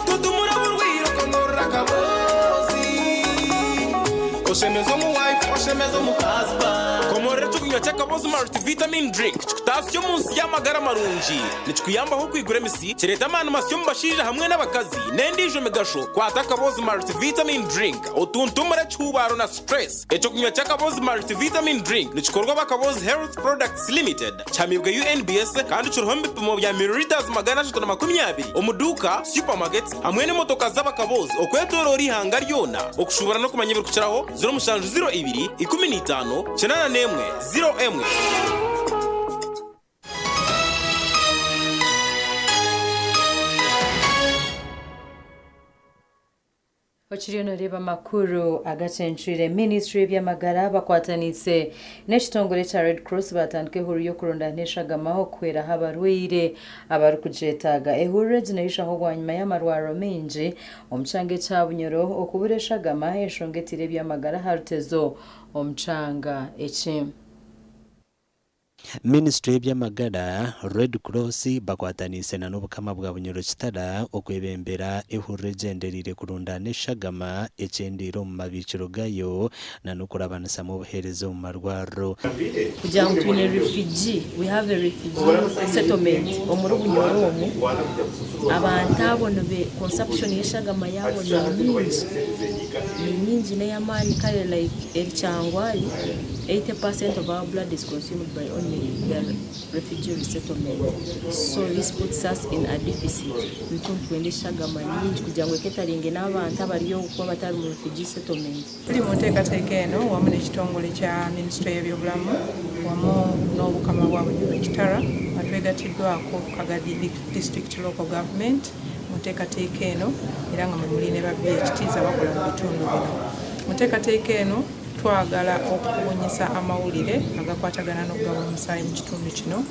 Tuntumura burwiro komora kabozi Oshemeza omu wife oshemeza omu husband Komorera ekyokunywa ky'akabozi multivitamin drink. Kyasya omu nsi y'amagara marungi. Nikikuyambaho okwigura emisi, kireeta amaani masya omu bashaija hamwe n'abakazi, n'endiijo migasho. Kwata Akaboozi Multivitamin Drink otuntumure ekihuubaaro na stress. Eky'okunywa ky'Akaboozi Multivitamin Drink nikikorwa aba Kaboozi Health Products Limited, kihamiibwe UNBS kandi kiriho omu bipimo bya millilitres 320 omu duuka, supermarkets hamwe n'emotoka z'Abakaboozi okwetooroora eihanga ryona. Okushuubura n'okumanya ebirikukiraho, 0702 15 81 01. Okiriyo noreeba amakuru agacencwire, Minisitule y'eby'amagara bakwataniise n'ekitongore ekya Red Cross batandika ehururu y'okurondana eshagama okuhweraho abarwaire abarikugyetaaga. Ehururu egi neishaho bwanyima y'amarwariro maingi omu kyanga ekya Bunyoro okubura eshagama, enshonga etaire eby'amagara aha rutezo omu kyanga eki. Minisitule y'eby'amagara, Red Cross bakwataniise na n'Obukama bwa Bunyoro Kitara okwebembera ehururu egyendereire kurundaana eshagama ekyendeire omu mabiikiro gayo na n'okurabanisamu obuheereza omu marwariro. Kugira ngu twine refugee, we have a refugee settlement omuri Bunyoro omu, abantu abo nibe consumption y'eshagama yaabo ni nyingi, ni nyingi n'ey'amaani kare like eri Kyangwali 80% of our blood is consumed by only the refugee resettlement so this puts us in a deficit nikyo nitwenda eshagama nyingi kugira ngu eketaringe n'abantu abari okwo abatari mu refugee settlement. Turi mu nteekateeka eno wamu n'ekitongole kya minisitule y'ebyobulamu wamu n'Obukama bwa Bunyoro Kitara nga twegatiddwako Kagadi District Local Government mu nteekateeka eno era nga mwe muli ne ba VHTs abakola mu bitundu bino. Mu nteekateeka eno twagala okubunyisa amawulire agakwatagana n'okugaba omusaayi mu kitundu kino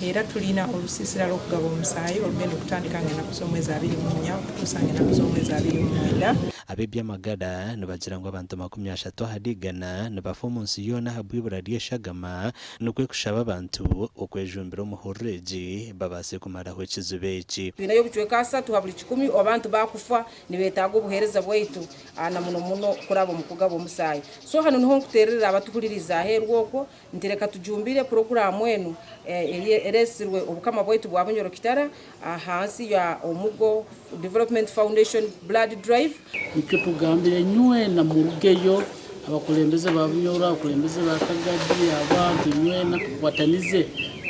era tulina olusiisira lw'okugaba omusaayi olugenda okutandika ng'ennaku z'omwezi 24 okutuusa ng'ennaku z'omwezi 29. Ab'eby'amagara nibagira ngu abantu 30 ahari igana nibafa omu nsi yoona ahabw'eibura ry'eshagama, nikwo kushaba abantu okwejumbira omu hururu egi babaase kumaraho ekizibu eki. Twineyo obucweka asatu ha buli kikumi abantu bakufa nibetaaga obuheereza bwaitu na muno muno kuraba omu kugaba omusaayi. So hanu niho nkuteererera abatuhuliriize aheeru okwo nti leka tujumbire puroguraamu enu ereetsirwe Obukama bwaitu bwa Bunyoro Kitara ahansi ya Omugo Development Foundation Blood Drive. Nikyo tugambire nywena murugeyo, abakulembeze ba Bunyoro, abakulembeze ba Kagadi, abantu nywena tukwatanize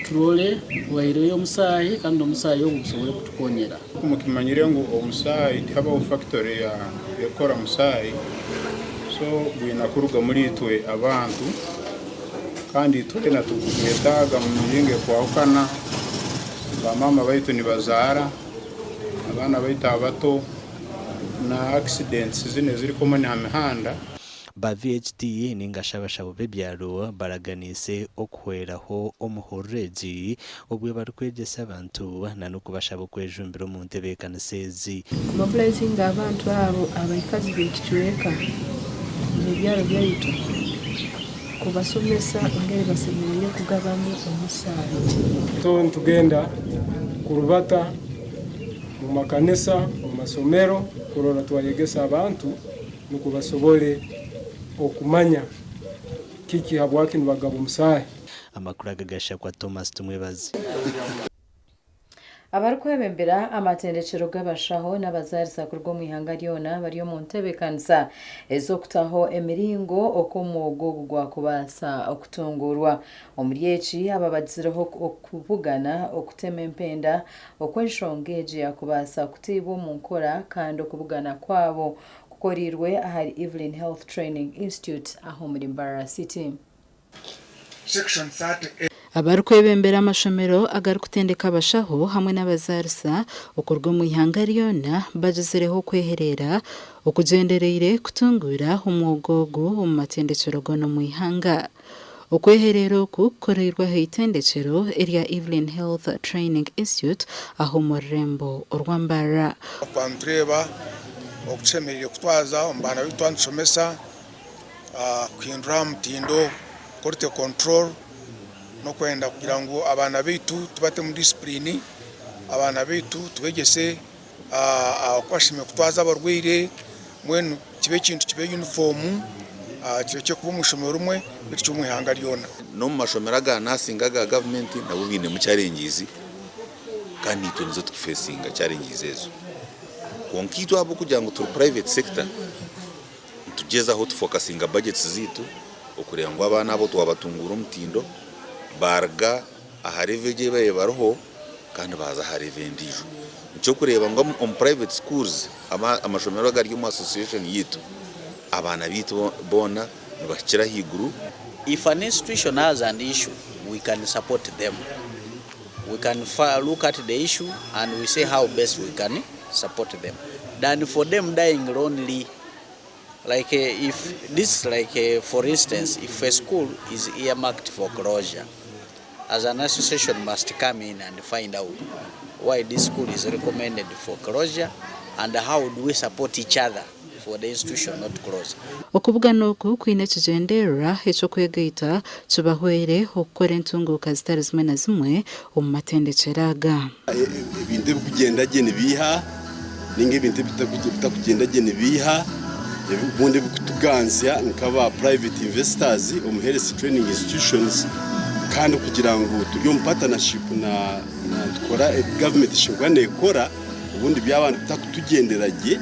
turole tuhaireyo omusaahi kandi omusaahi ogu gusobole kutukonyera. Mukimanyire ngu omusaayi tihabaho factory ekukora musaayi so gwina kuruga muri itwe abantu kandi itwena tukugwetaaga mu miringo ekwahukana, ba maama baitu nibazaara, abaana baitu abato na accidents zinu eziri common aha mihanda. Ba VHT ninga shi abashabo b'ebyaro baraganiise okuhweraho omuhururu egi obwe barikwegyesa abantu na n'okubashaba okwejumbira omu ntebeekanisa ezi. Kumobilizinga abantu abo abaikazi b'ekicweka n'ebyaro byaitu kubasomesa engeri basemeriire kugabamu omusaayi. So nitugenda kurubata mu makanisa, mu masomero kurora twayegesa abantu nukwo basobole okumanya kiki habwaki nibagaba omusaahi. Amakuru aga gashakwa Thomas Tumwebaze. Abarikwebembera amatendekyero g'abashaho n'abazaarisa kuruga omu ihanga ryona bari omu ntebeekanisa ez'okutaho emiringo oku omwoga ogu gwakubaasa okutunguurwa. Omuri eki, aba bagizireho okubugana okutema empenda oku enshonga egi yaakubaasa kuteibwa omu nkora kandi okubugana kwabo kukoreirwe ahari Evelyn Health Training Institute aha omuri Mbarara City. Abarikwebembera amashomero agarikutendeka abashaho hamwe n'abazaarisa okuruga omu ihanga ryona bagizireho okwehereera okugyendereire kutunguura omwoga ogu omu matendekyero goona omu ihanga. Okwehereera oku kukoreirwe aha itendekyero erya Evelyn Health Training Institute aha omu rurembo orwa Mbarara. Twaba nitureeba oku tushemereire kutwaza omu baana baitu twaba nitushomesa, kuhindura aha mutindo, quality control, n'okwenda kugira ngu abaana baitu tubatemu disipuriini, abaana baitu tubegyese oku bashemereire kutwaza abarwaire, mbwenu kibe ekintu kibe yunifoomu. Kirekye kuba omu ishomero rimwe beitu kibe omu ihanga ryona. N'omu mashomero aga nursing aga gavumenti nabo bainemu challenges kandi naitwe nizo turikufesinga challenges ezo. Kwonka itwe ahabw'okugira ngu turi private sector, nitugyezaho tufokasinga budgets zaitu okureeba ngu abaana abo twabatunguura omutindo baaruga aha level egi ei baabaire bariho kandi baaza aha level endiijo. Nikyo orikureeba ngu omu private schools, amashomero agari omu association yaitu, abaana baitu boona nibahikira ahaiguru. If an institution has an issue, we can support them. We can look at the issue and we say how best we can support them than for them dying lonely. Like if this, like for instance, if a school is earmarked for closure, as an association must come in and find out why this school is recommended for closure and how do we support each other for the institution not to close. Okubugana oku kwine ekigyendererwa eky'okwegaita kibahwere okukora entunguuka zitari zimwe na zimwe omu matendekyero aga. Ebintu ebirikugyenda gye nibiiha ninga ebintu ebitakugyenda gye nibiiha obundi ebirikutuganzya nk'aba private investors omu health training institutions kandi kugira ngu turi omu partnership na nitukora ebi gavumenti eshemerire kuba neekora obundi byaba bitakutugyendera gye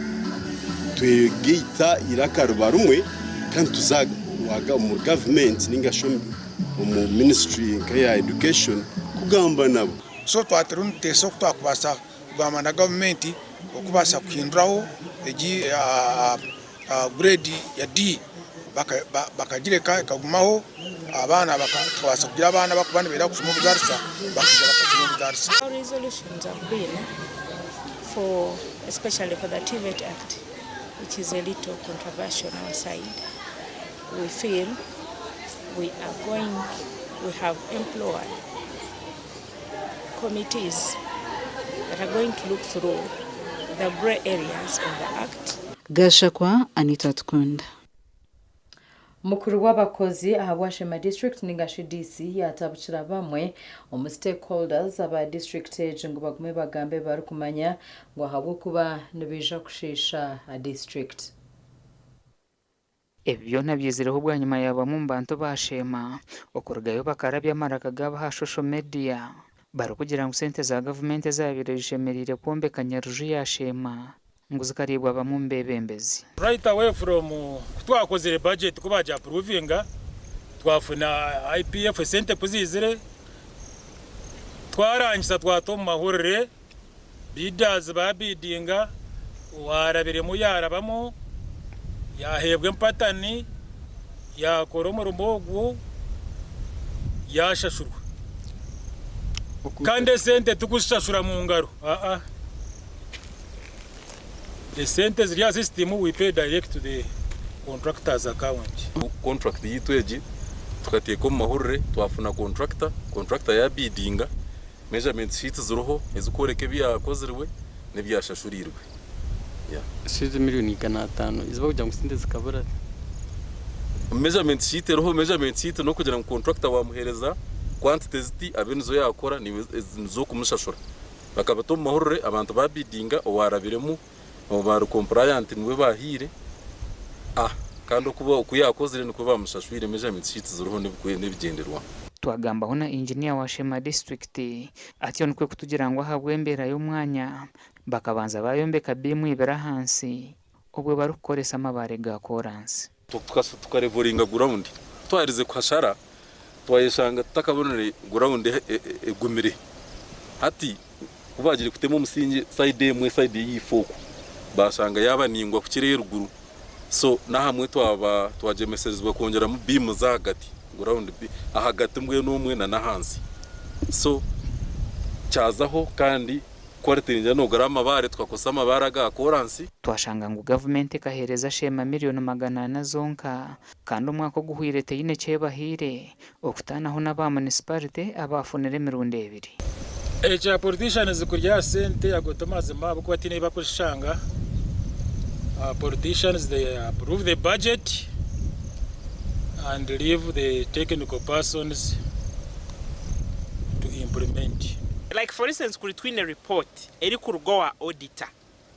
twegaita eiraka riba rimwe kandi tuza omu gavumenti ninga shi omu ministry nk'eya education kugamba nabo. So twaba turiyo nituteesa oku twakubaasa kugamba na gavumenti okubaasa kuhinduraho egi grade ya D bakagireka ekagumaho abaana tukabaasa kugira abaana abarikuba nibenda kushoma obuzaarisa bakaija bakashoma obuzaarisa. Our resolutions have been for, especially for the TVET Act, which is a little controversial on our side. We feel we are going, we have employed committees that are going to look through the grey areas of the Act. Gashakwa Anita Atukunda. Mukuru w'abakozi ahabwa Sheema District ningashi DC yatabukira bamwe omu stakeholders aba district egi ngu bagume bagambe ebibarikumanya ngu ahabw'okuba nibaija kushiisha district. Ebi byona byizireho bwanyima ya bamwe omu bantu ba Sheema okurugayo bakarabya amaraka gaabo aha shosho mediya barikugira ngu sente za gavumenti ezabaire zishemereire kwombeka Nyaruju ya Sheema ngu zikariibwa bamwe omu beebembezi. Right away from ku twakozire budget ku bagi approvinga twafuna IPF esente ku ziizire twarangisa twata omu mahurire bidders ba biddinga owarabiremu yarabamu yaheebwa empatani yakora omurimo ogwo yashashurwa kandi esente tikuzishashura mu ngaro aa esente ziri aha system we pay direct to the contractor's account. Contract yaitu egi tukateeka omu mahurire twafuna contractor, contractor yabidinga, measurement sheets ziriho ezikworeka ebiyakozirwe n'ebiyashashurirwe. Yeah. Sizi milioni 500 izi bakugira ngu sente zikabura. Measurement sheet eriho, measurement sheet n'okugira ngu contractor wamuhereza quantity ziti abe nizo yakora niiwe nizo okumushashura. Bakabata omu mahurire abantu babidinga owarabiremu obu ari compliant niwe bahaire ah kandi oku oku yakozire nikwo bamushashwire measurement sheets ziriho n'ebigyenderwaho. Twagambaho na Engineer wa Sheema disiturikiti atyo nikwo kutugira ngu ahabw'embeera y'omwanya bakabanza bayombeka biimu ibiri ahansi obwo barikukoresa amabaare ga koransi. Tukarevoringa gurawundi. Ku twaherize kuhashara twayeshanga tutakabonire gurawundi egumire. Hati ku baagire kutema omusingye sayidi emwe sayidi ey'eifo oku baashanga yaaba ningwa kukira ey'eruguru so n'ahamwe twaba twagyemeserezibwa kwongyeramu biimu z'ahagati gurawundi ahagati mbwenu omwe na n'ahansi so kyazaho kandi quality ningira noogura amabaare tukakozesa amabaare aga koransi. Twashanga ngu gavumenti ekaheereza Sheema milioni 400 zonka kandi omwaka oguhwire teine ekyebahaire okutaanaho n'aba munisiparite abaafunire emirundi ebiri. Ekya politicians kurya sente ago ti mazima ahabw'okuba tihaine ebi barikushanga. Politicians they approve the budget and leave the technical persons to implement. Like for instance kuri twine report erikuruga owa auditor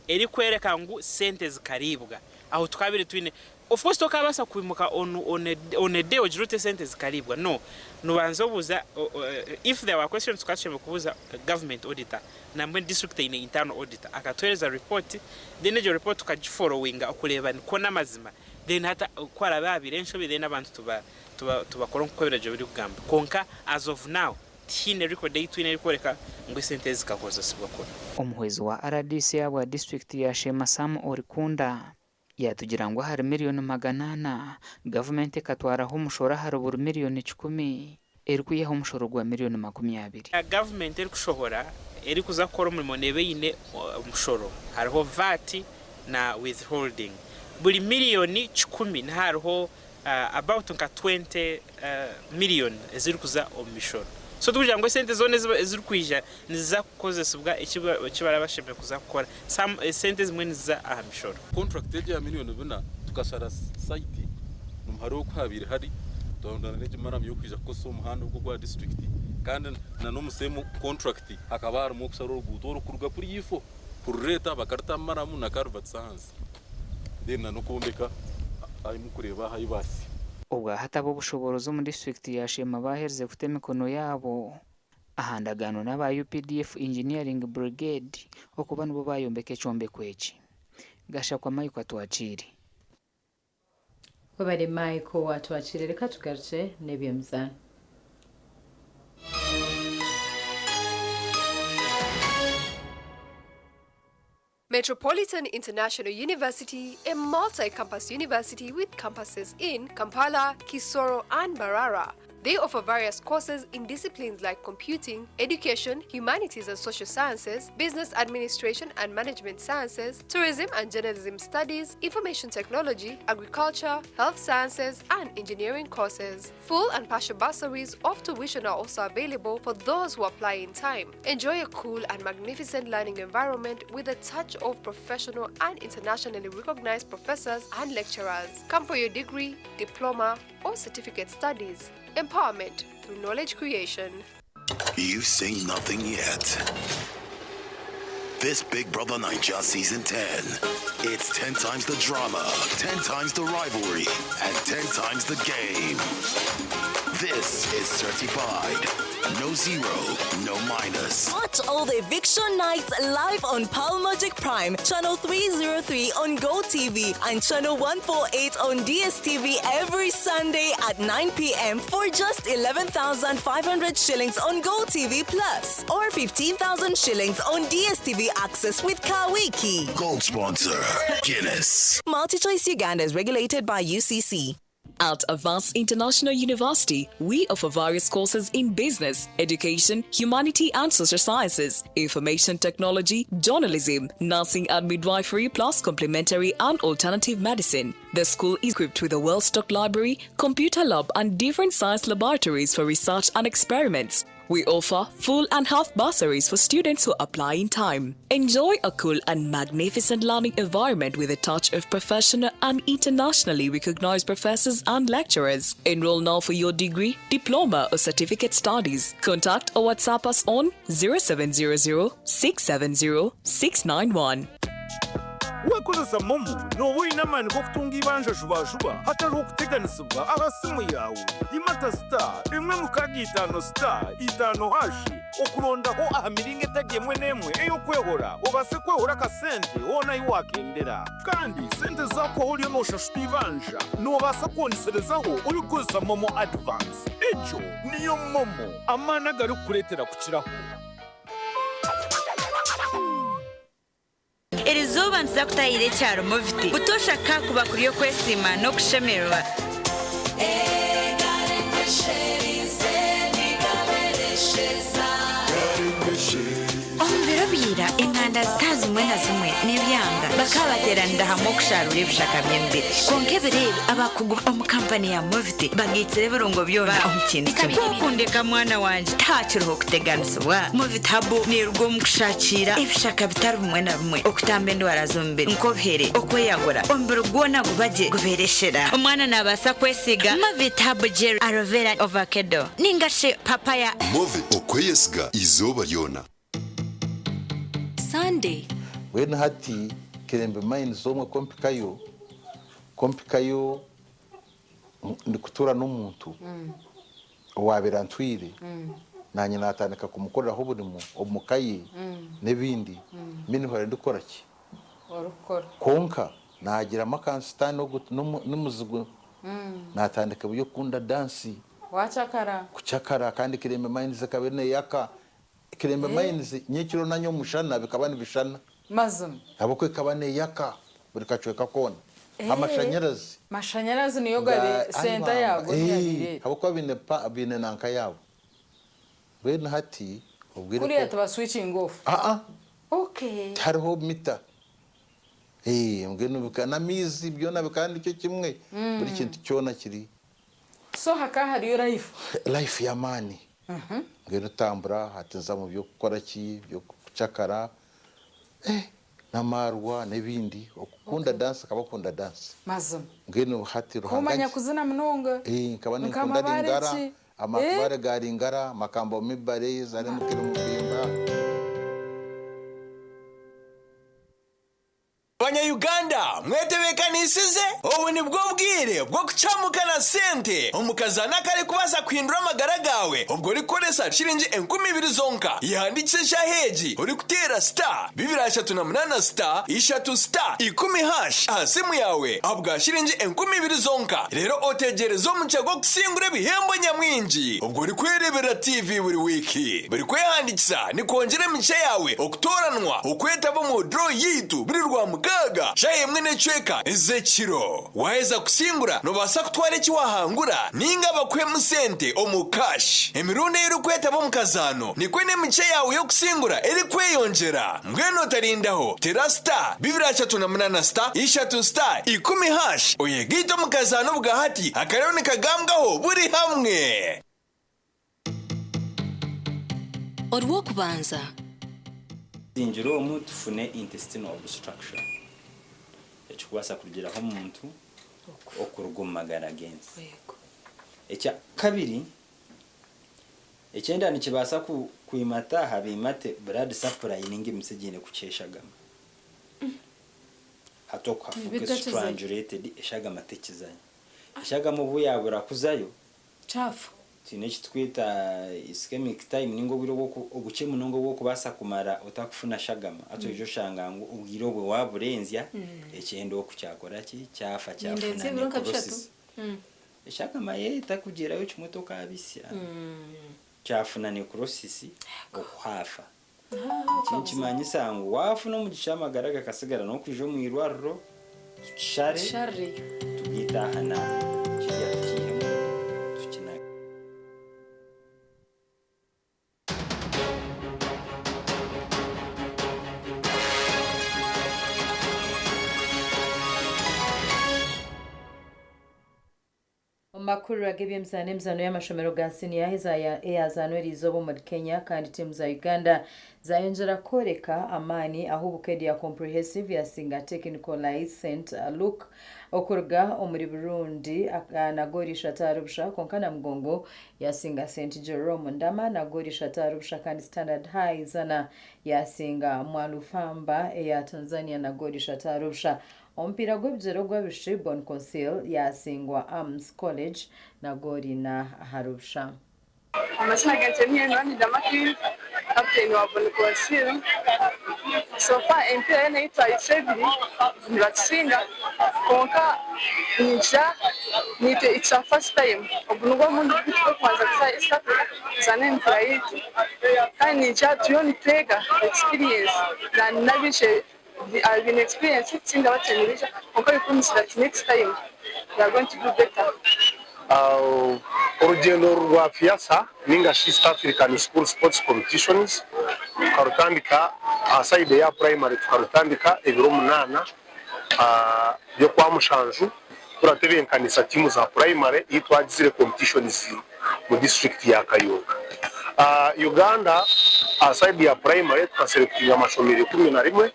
erikwereka ngu sente zikariibwa aho tukabire twine Of course tokabaasa kwimuka on on a on a day ogire oti esente zikariibwa no. Nobanza obuuza if there were questions tukaba tushemereire kubuuza government auditor nambwenu district eine internal auditor akatuheereza report then egyo report tukagiforowinga okureeba nikwo n'amazima then hati ku haraabe habaire enshobi then abantu tuba tuba tubakora nk'oku ebiragiro birikugamba kwonka as of now Tihaine record ei twine erikworeka ngu esente ezi zikakozesibwa kubi. Omuhwezi wa rdc ahabwa disiturikiti ya Sheema Sam Orikunda yatugira ngu ahari miriyoni 400, gavumenti ekatwaraho omushoro ahari buri miriyoni kikumi erikwihaho omushoro gwa miriyoni 20. Gavumenti erikushohora erikuza kukora omurimo neeba eine omushoro, hariho VAT na withholding. Buri miriyoni kikumi nihariho about nka 20 million ezirikuza omu mishoro. So tikugira ngu esente zoona ezirikwija niziza kukozesibwa eki baraba bashemereire kuza kukora. Some esente ezimwe niziza aha mishoro. Contract egyo eya milioni bina tukashara site hariho oku habaire hari twarondana n'egi maramu y'okwija kukozesa omuhanda ogu ogwa district kandi na n'omu same contract hakaba harimu okushara oruguuto oru kuruga kuriya ifo kurureeta bakarutamu maramu na culverts ahansi. Then na n'okwombeka ahi mukureeba aha Ibasi. Obwahati ab'obushoboorozi omu disiturikiti ya Sheema baaherize kuta emikono yaabo aha ndagaano n'aba updf Engineering Brigade okuba nibo baayombeka ekyombeko eki. Gashakwa Michael atwakiire. Webare Michael atwakiire reka tugarukye n'eby'emizaano. Metropolitan International University, a multi-campus university with campuses in Kampala, Kisoro, and Mbarara. They offer various courses in disciplines like computing, education, humanities and social sciences, business administration and management sciences, tourism and journalism studies, information technology, agriculture, health sciences, and engineering courses. Full and partial bursaries of tuition are also available for those who apply in time. Enjoy a cool and magnificent learning environment with a touch of professional and internationally recognized professors and lecturers. Come for your degree, diploma, or certificate studies. Empowerment through knowledge creation. You've seen nothing yet. This Big Brother Naija Season 10. It's 10 times the drama, 10 times the rivalry, and 10 times the game. This is certified. No zero, no minus. Watch all the eviction nights live on Pearl Magic Prime, Channel 303 on GoTV and Channel 148 on DSTV every Sunday at 9 p.m. for just 11,500 shillings on GoTV Plus or 15,000 shillings on DSTV Access with Kawiki. Gold sponsor, Guinness. MultiChoice Uganda is regulated by UCC. At Avance International University, we offer various courses in business, education, humanity and social sciences, information technology, journalism, nursing and midwifery, plus complementary and alternative medicine. The school is equipped with a well-stocked library, computer lab and different science laboratories for research and experiments. We offer full and half bursaries for students who apply in time. Enjoy a cool and magnificent learning environment with a touch of professional and internationally recognized professors and lecturers. Enroll now for your degree, diploma, or certificate studies. Contact or WhatsApp us on 0700 670 691. Wakozesa MoMo nooba oine amaani g'okutunga eibanja jubajuba hatariho kuteganisibwa aha simu yaawe. Imata star 165 star itaano hashi okurondaho aha miringo etari emwe n'emwe ey'okwehora obaase kwehora akasente hoona ahi waakendera. Kandi sente zaakuhwaho oriyo nooshashura eibanja, noobaasa kwongiserezaho orikukozesa MoMo Advance. Egyo niyo MoMo, amaani agarikukureetera kukiraho. Erizooba nituza kutaahirira ekyaro Moviti. Butoosha ka kuba kuri okwesiima n'okushemererwa. Omu biro bya ira, enganda zitari zimwe na zimwe n'ebyanga bakaba bateeranira hamwe okusharuura ebishaka by'emibiri. Kwonka ebiro ebi, abakugu omu kampani ya Moviti bagaitsire ebirungo byona omu kintu kimwe. Ku okundeka mwana wangye, tihakiriho kuteganisibwa. Moviti Herbal neeruga omu kushakiira ebishaka bitari bimwe na bimwe okutamba endwara z'omubiri nk'obuhere, okweyagura, omubiri gwona guba gye gubeera eshera. Omwana naabaasa kwesiiga Movit Herbal Gel, Aloe Vera, Ovakedo ninga shi Papaya. Movit, okweyesiga eizooba ryona. Sunday. Mbwenu hati Kilembe Mines omwe ku mpikayo. Ku mpikayo ndikutuura n'omuntu owaabaire antwire, naanye naatandika kumukoreraho oburimo omu ka ye n'ebindi, mbwenu mpora ndikukora ki? Orikukora. Kwonka naagiramu akansitaani ogu n'omuzigu, naatandika eby'okukunda dansi. Waacakara. Kucakara kandi Kirembe Mines ekaba neeyaka. Kirembe Mines nyekiro na nyomushana bikaba nibishushana. Mazima. Ahabw'okuba ekaba neeyaka buri kacweka koona. Amashanyarazi. Mashanyarazi niyo gari senta yaago niyo yabaire eri. Ahabw'okuba baine pa baine nanka yaabo. Mbwenu hati obwire Kuriya ku. tiba switching off. Aa. Okay. Tihariho mita. Mbwenu bika n'amaizi byona bikaba nikyo kimwe. Buri kintu kyona kiri. So hakaba hariyo life. Life y'amaani. Mbwenu tambura hati nza mu by'okukora ki, by'okucakara eh n'amaarwa n'ebindi. Okukunda dance nkaba nkunda dance. Mazima. Mbwenu hati Ruhanga. Kumanya kuzina munonga. Eh, nkaba ninkunda Lingara, amabare ga Lingara, Makambo Mibare, Zari Mukiri Mubimba. Banya-Uganda mwetebeekanisize? Obu nibwo bwire bw'okucamuka na sente omu kazaano akarikubaasa kuhindura amagara gaawe obwo orikukoresa shiringi 2000 zonka. Yehandiikise eshaaha egi orikuteera star 238 star ishatu star ikumi hash aha simu yaawe ahabwa shiringi 2000 zonka reero otegyereze omugisha gw'okusingura ebihembo nyamwingi obwo orikwereeberera tiivi buri wiiki. Buri kwehandiikisa nikwongyera emigisha yaawe okutooranwa okwetaba omu draw yaitu buri Rwamukaaga shaaha emwe n'ecweka ez'ekiro. Waaheza kusingura noobaasa kutwara eki waahangura nainga bakuhemu sente omu cash. Emirundi ei orikwetaba omu kazaano nikwo n'emigisha yaawe y'okusingura erikweyongyera. Mbwenu otarindaho, teera star 238 star ishatu star ikumi hash oyegaite omu kazaano obwahati akariyo nikagambwaho buri hamwe. Orw'okubanza. Zingira omu tufune intestinal obstruction ekikubaasa kurugiraho omuntu okuruga omu magara g'ensi. Ekya kabiri, ekyenda nikibaasa kwimata aha biimate blood supply ninga emitsi egiine kukye eshagama. Hati oku hafuuke strangulated eshagama tekizayo. Eshagama obu yabura kuzayo, Kyafa. Twine eki turikweta ischemic time ninga obwire obukye munonga obw'okubaasa kumara otakufuna shagama. Hati oija oshanga ngu obwire obwe waaburenzya, ekyenda oku kyakora ki? Kyafa Nindeenzya kyafuna ebiro nka bishatu. necrosis. Eshagama yo etakugyerayo kimwe tokaabisya. Kyafuna necrosis oku haafa. Eki nikimanyisa ngu waafuna omugisha amagara gakasigara n'okwija omu irwariro tukishare tugaite aha n'aha kirya tukiihemu tukinage. Omu makuru ag'eby'emizaano, emizaano y'amashomero ga siniya eyazaanwa eriizooba omuri Kenya kandi tiimu za Uganda zayongyera kworeka amaani ahu Bukedea Comprehensive yasinga Technical Lycée St Luke okuruga omuri Burundi na goolo ishatu ahari busha kwonka Namugongo yasinga St Jerome Ndama na goolo ishatu ahari busha kandi Standard High Zana yasinga Mwalufamba eya Tanzania na goolo ishatu ahari busha. Omupiira gw'ebigyere ogw'abaishiki, Bon Consil yaasingwa Arms College na goolo ina ahari busha. Amazina gangye ni Enwani Damakil, kaputeni wa Bon Consil. So far emipiira yoona ei twahitsya ebiri nibatusinga kwonka ningira naitwe it's our first time ogu nigwo murundi gwaitu gw'okubanza kuza East Africa kuzaana emipiira yaitu kandi ningira turiyo nitwega experience n'abaishiki Abaine experience kusinga abakyeni baija kwonka we promise that next time we are going to do better. Orugyendo oru rwa FEASSSA ninga shi East African School Sports Competitions tukarutandika aha side eya primary tukarutandika ebiro munaana by'okwamushanju turatebenkanisa tiimu za primary ei twagizire competitions mu district ya Kayunga. Uganda aha side ya primary tukaselectinga amashomero 11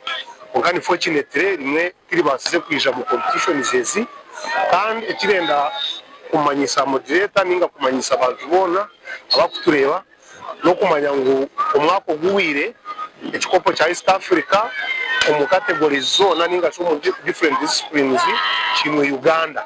kwonka unfortunately rimwe tiribaasize kwija mu competitions ezi kandi ekirenda kumanyisa moderator ninga kumanyisa abantu boona abakutureeba n'okumanya ngu omwaka oguhweire ekikopo kya East Africa omu categories zoona ninga shi omu different disciplines kimwe Uganda.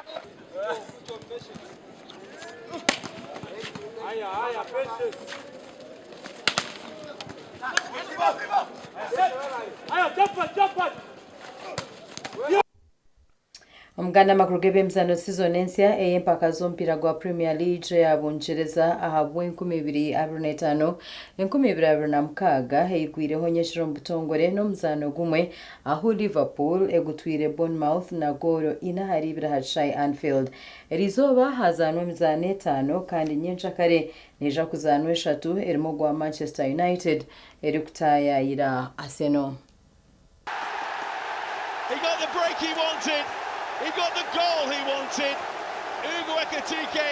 Omuganda amakuru g'eby'emizaano sizoni ensya ey'empaka z'omupiira gwa Premier League eya Bungyereza aha bw'enkumi ibiri abiri n'etaano enkumi ibiri abiri na mukaaga eigwireho nyekiro omu butongore n'omuzaano gumwe ahu Liverpool egutwire Bournemouth na goolo ina ahari ibiri aha kishaayi Anfield. Eriizooba hazaanwa emizaano etaano kandi nyenkyakare neija kuzaanwa eshatu erimu ogwa Manchester United erikutaayaayira Arsenal. He got the break he wanted. He got the goal he wanted. Hugo Ekitike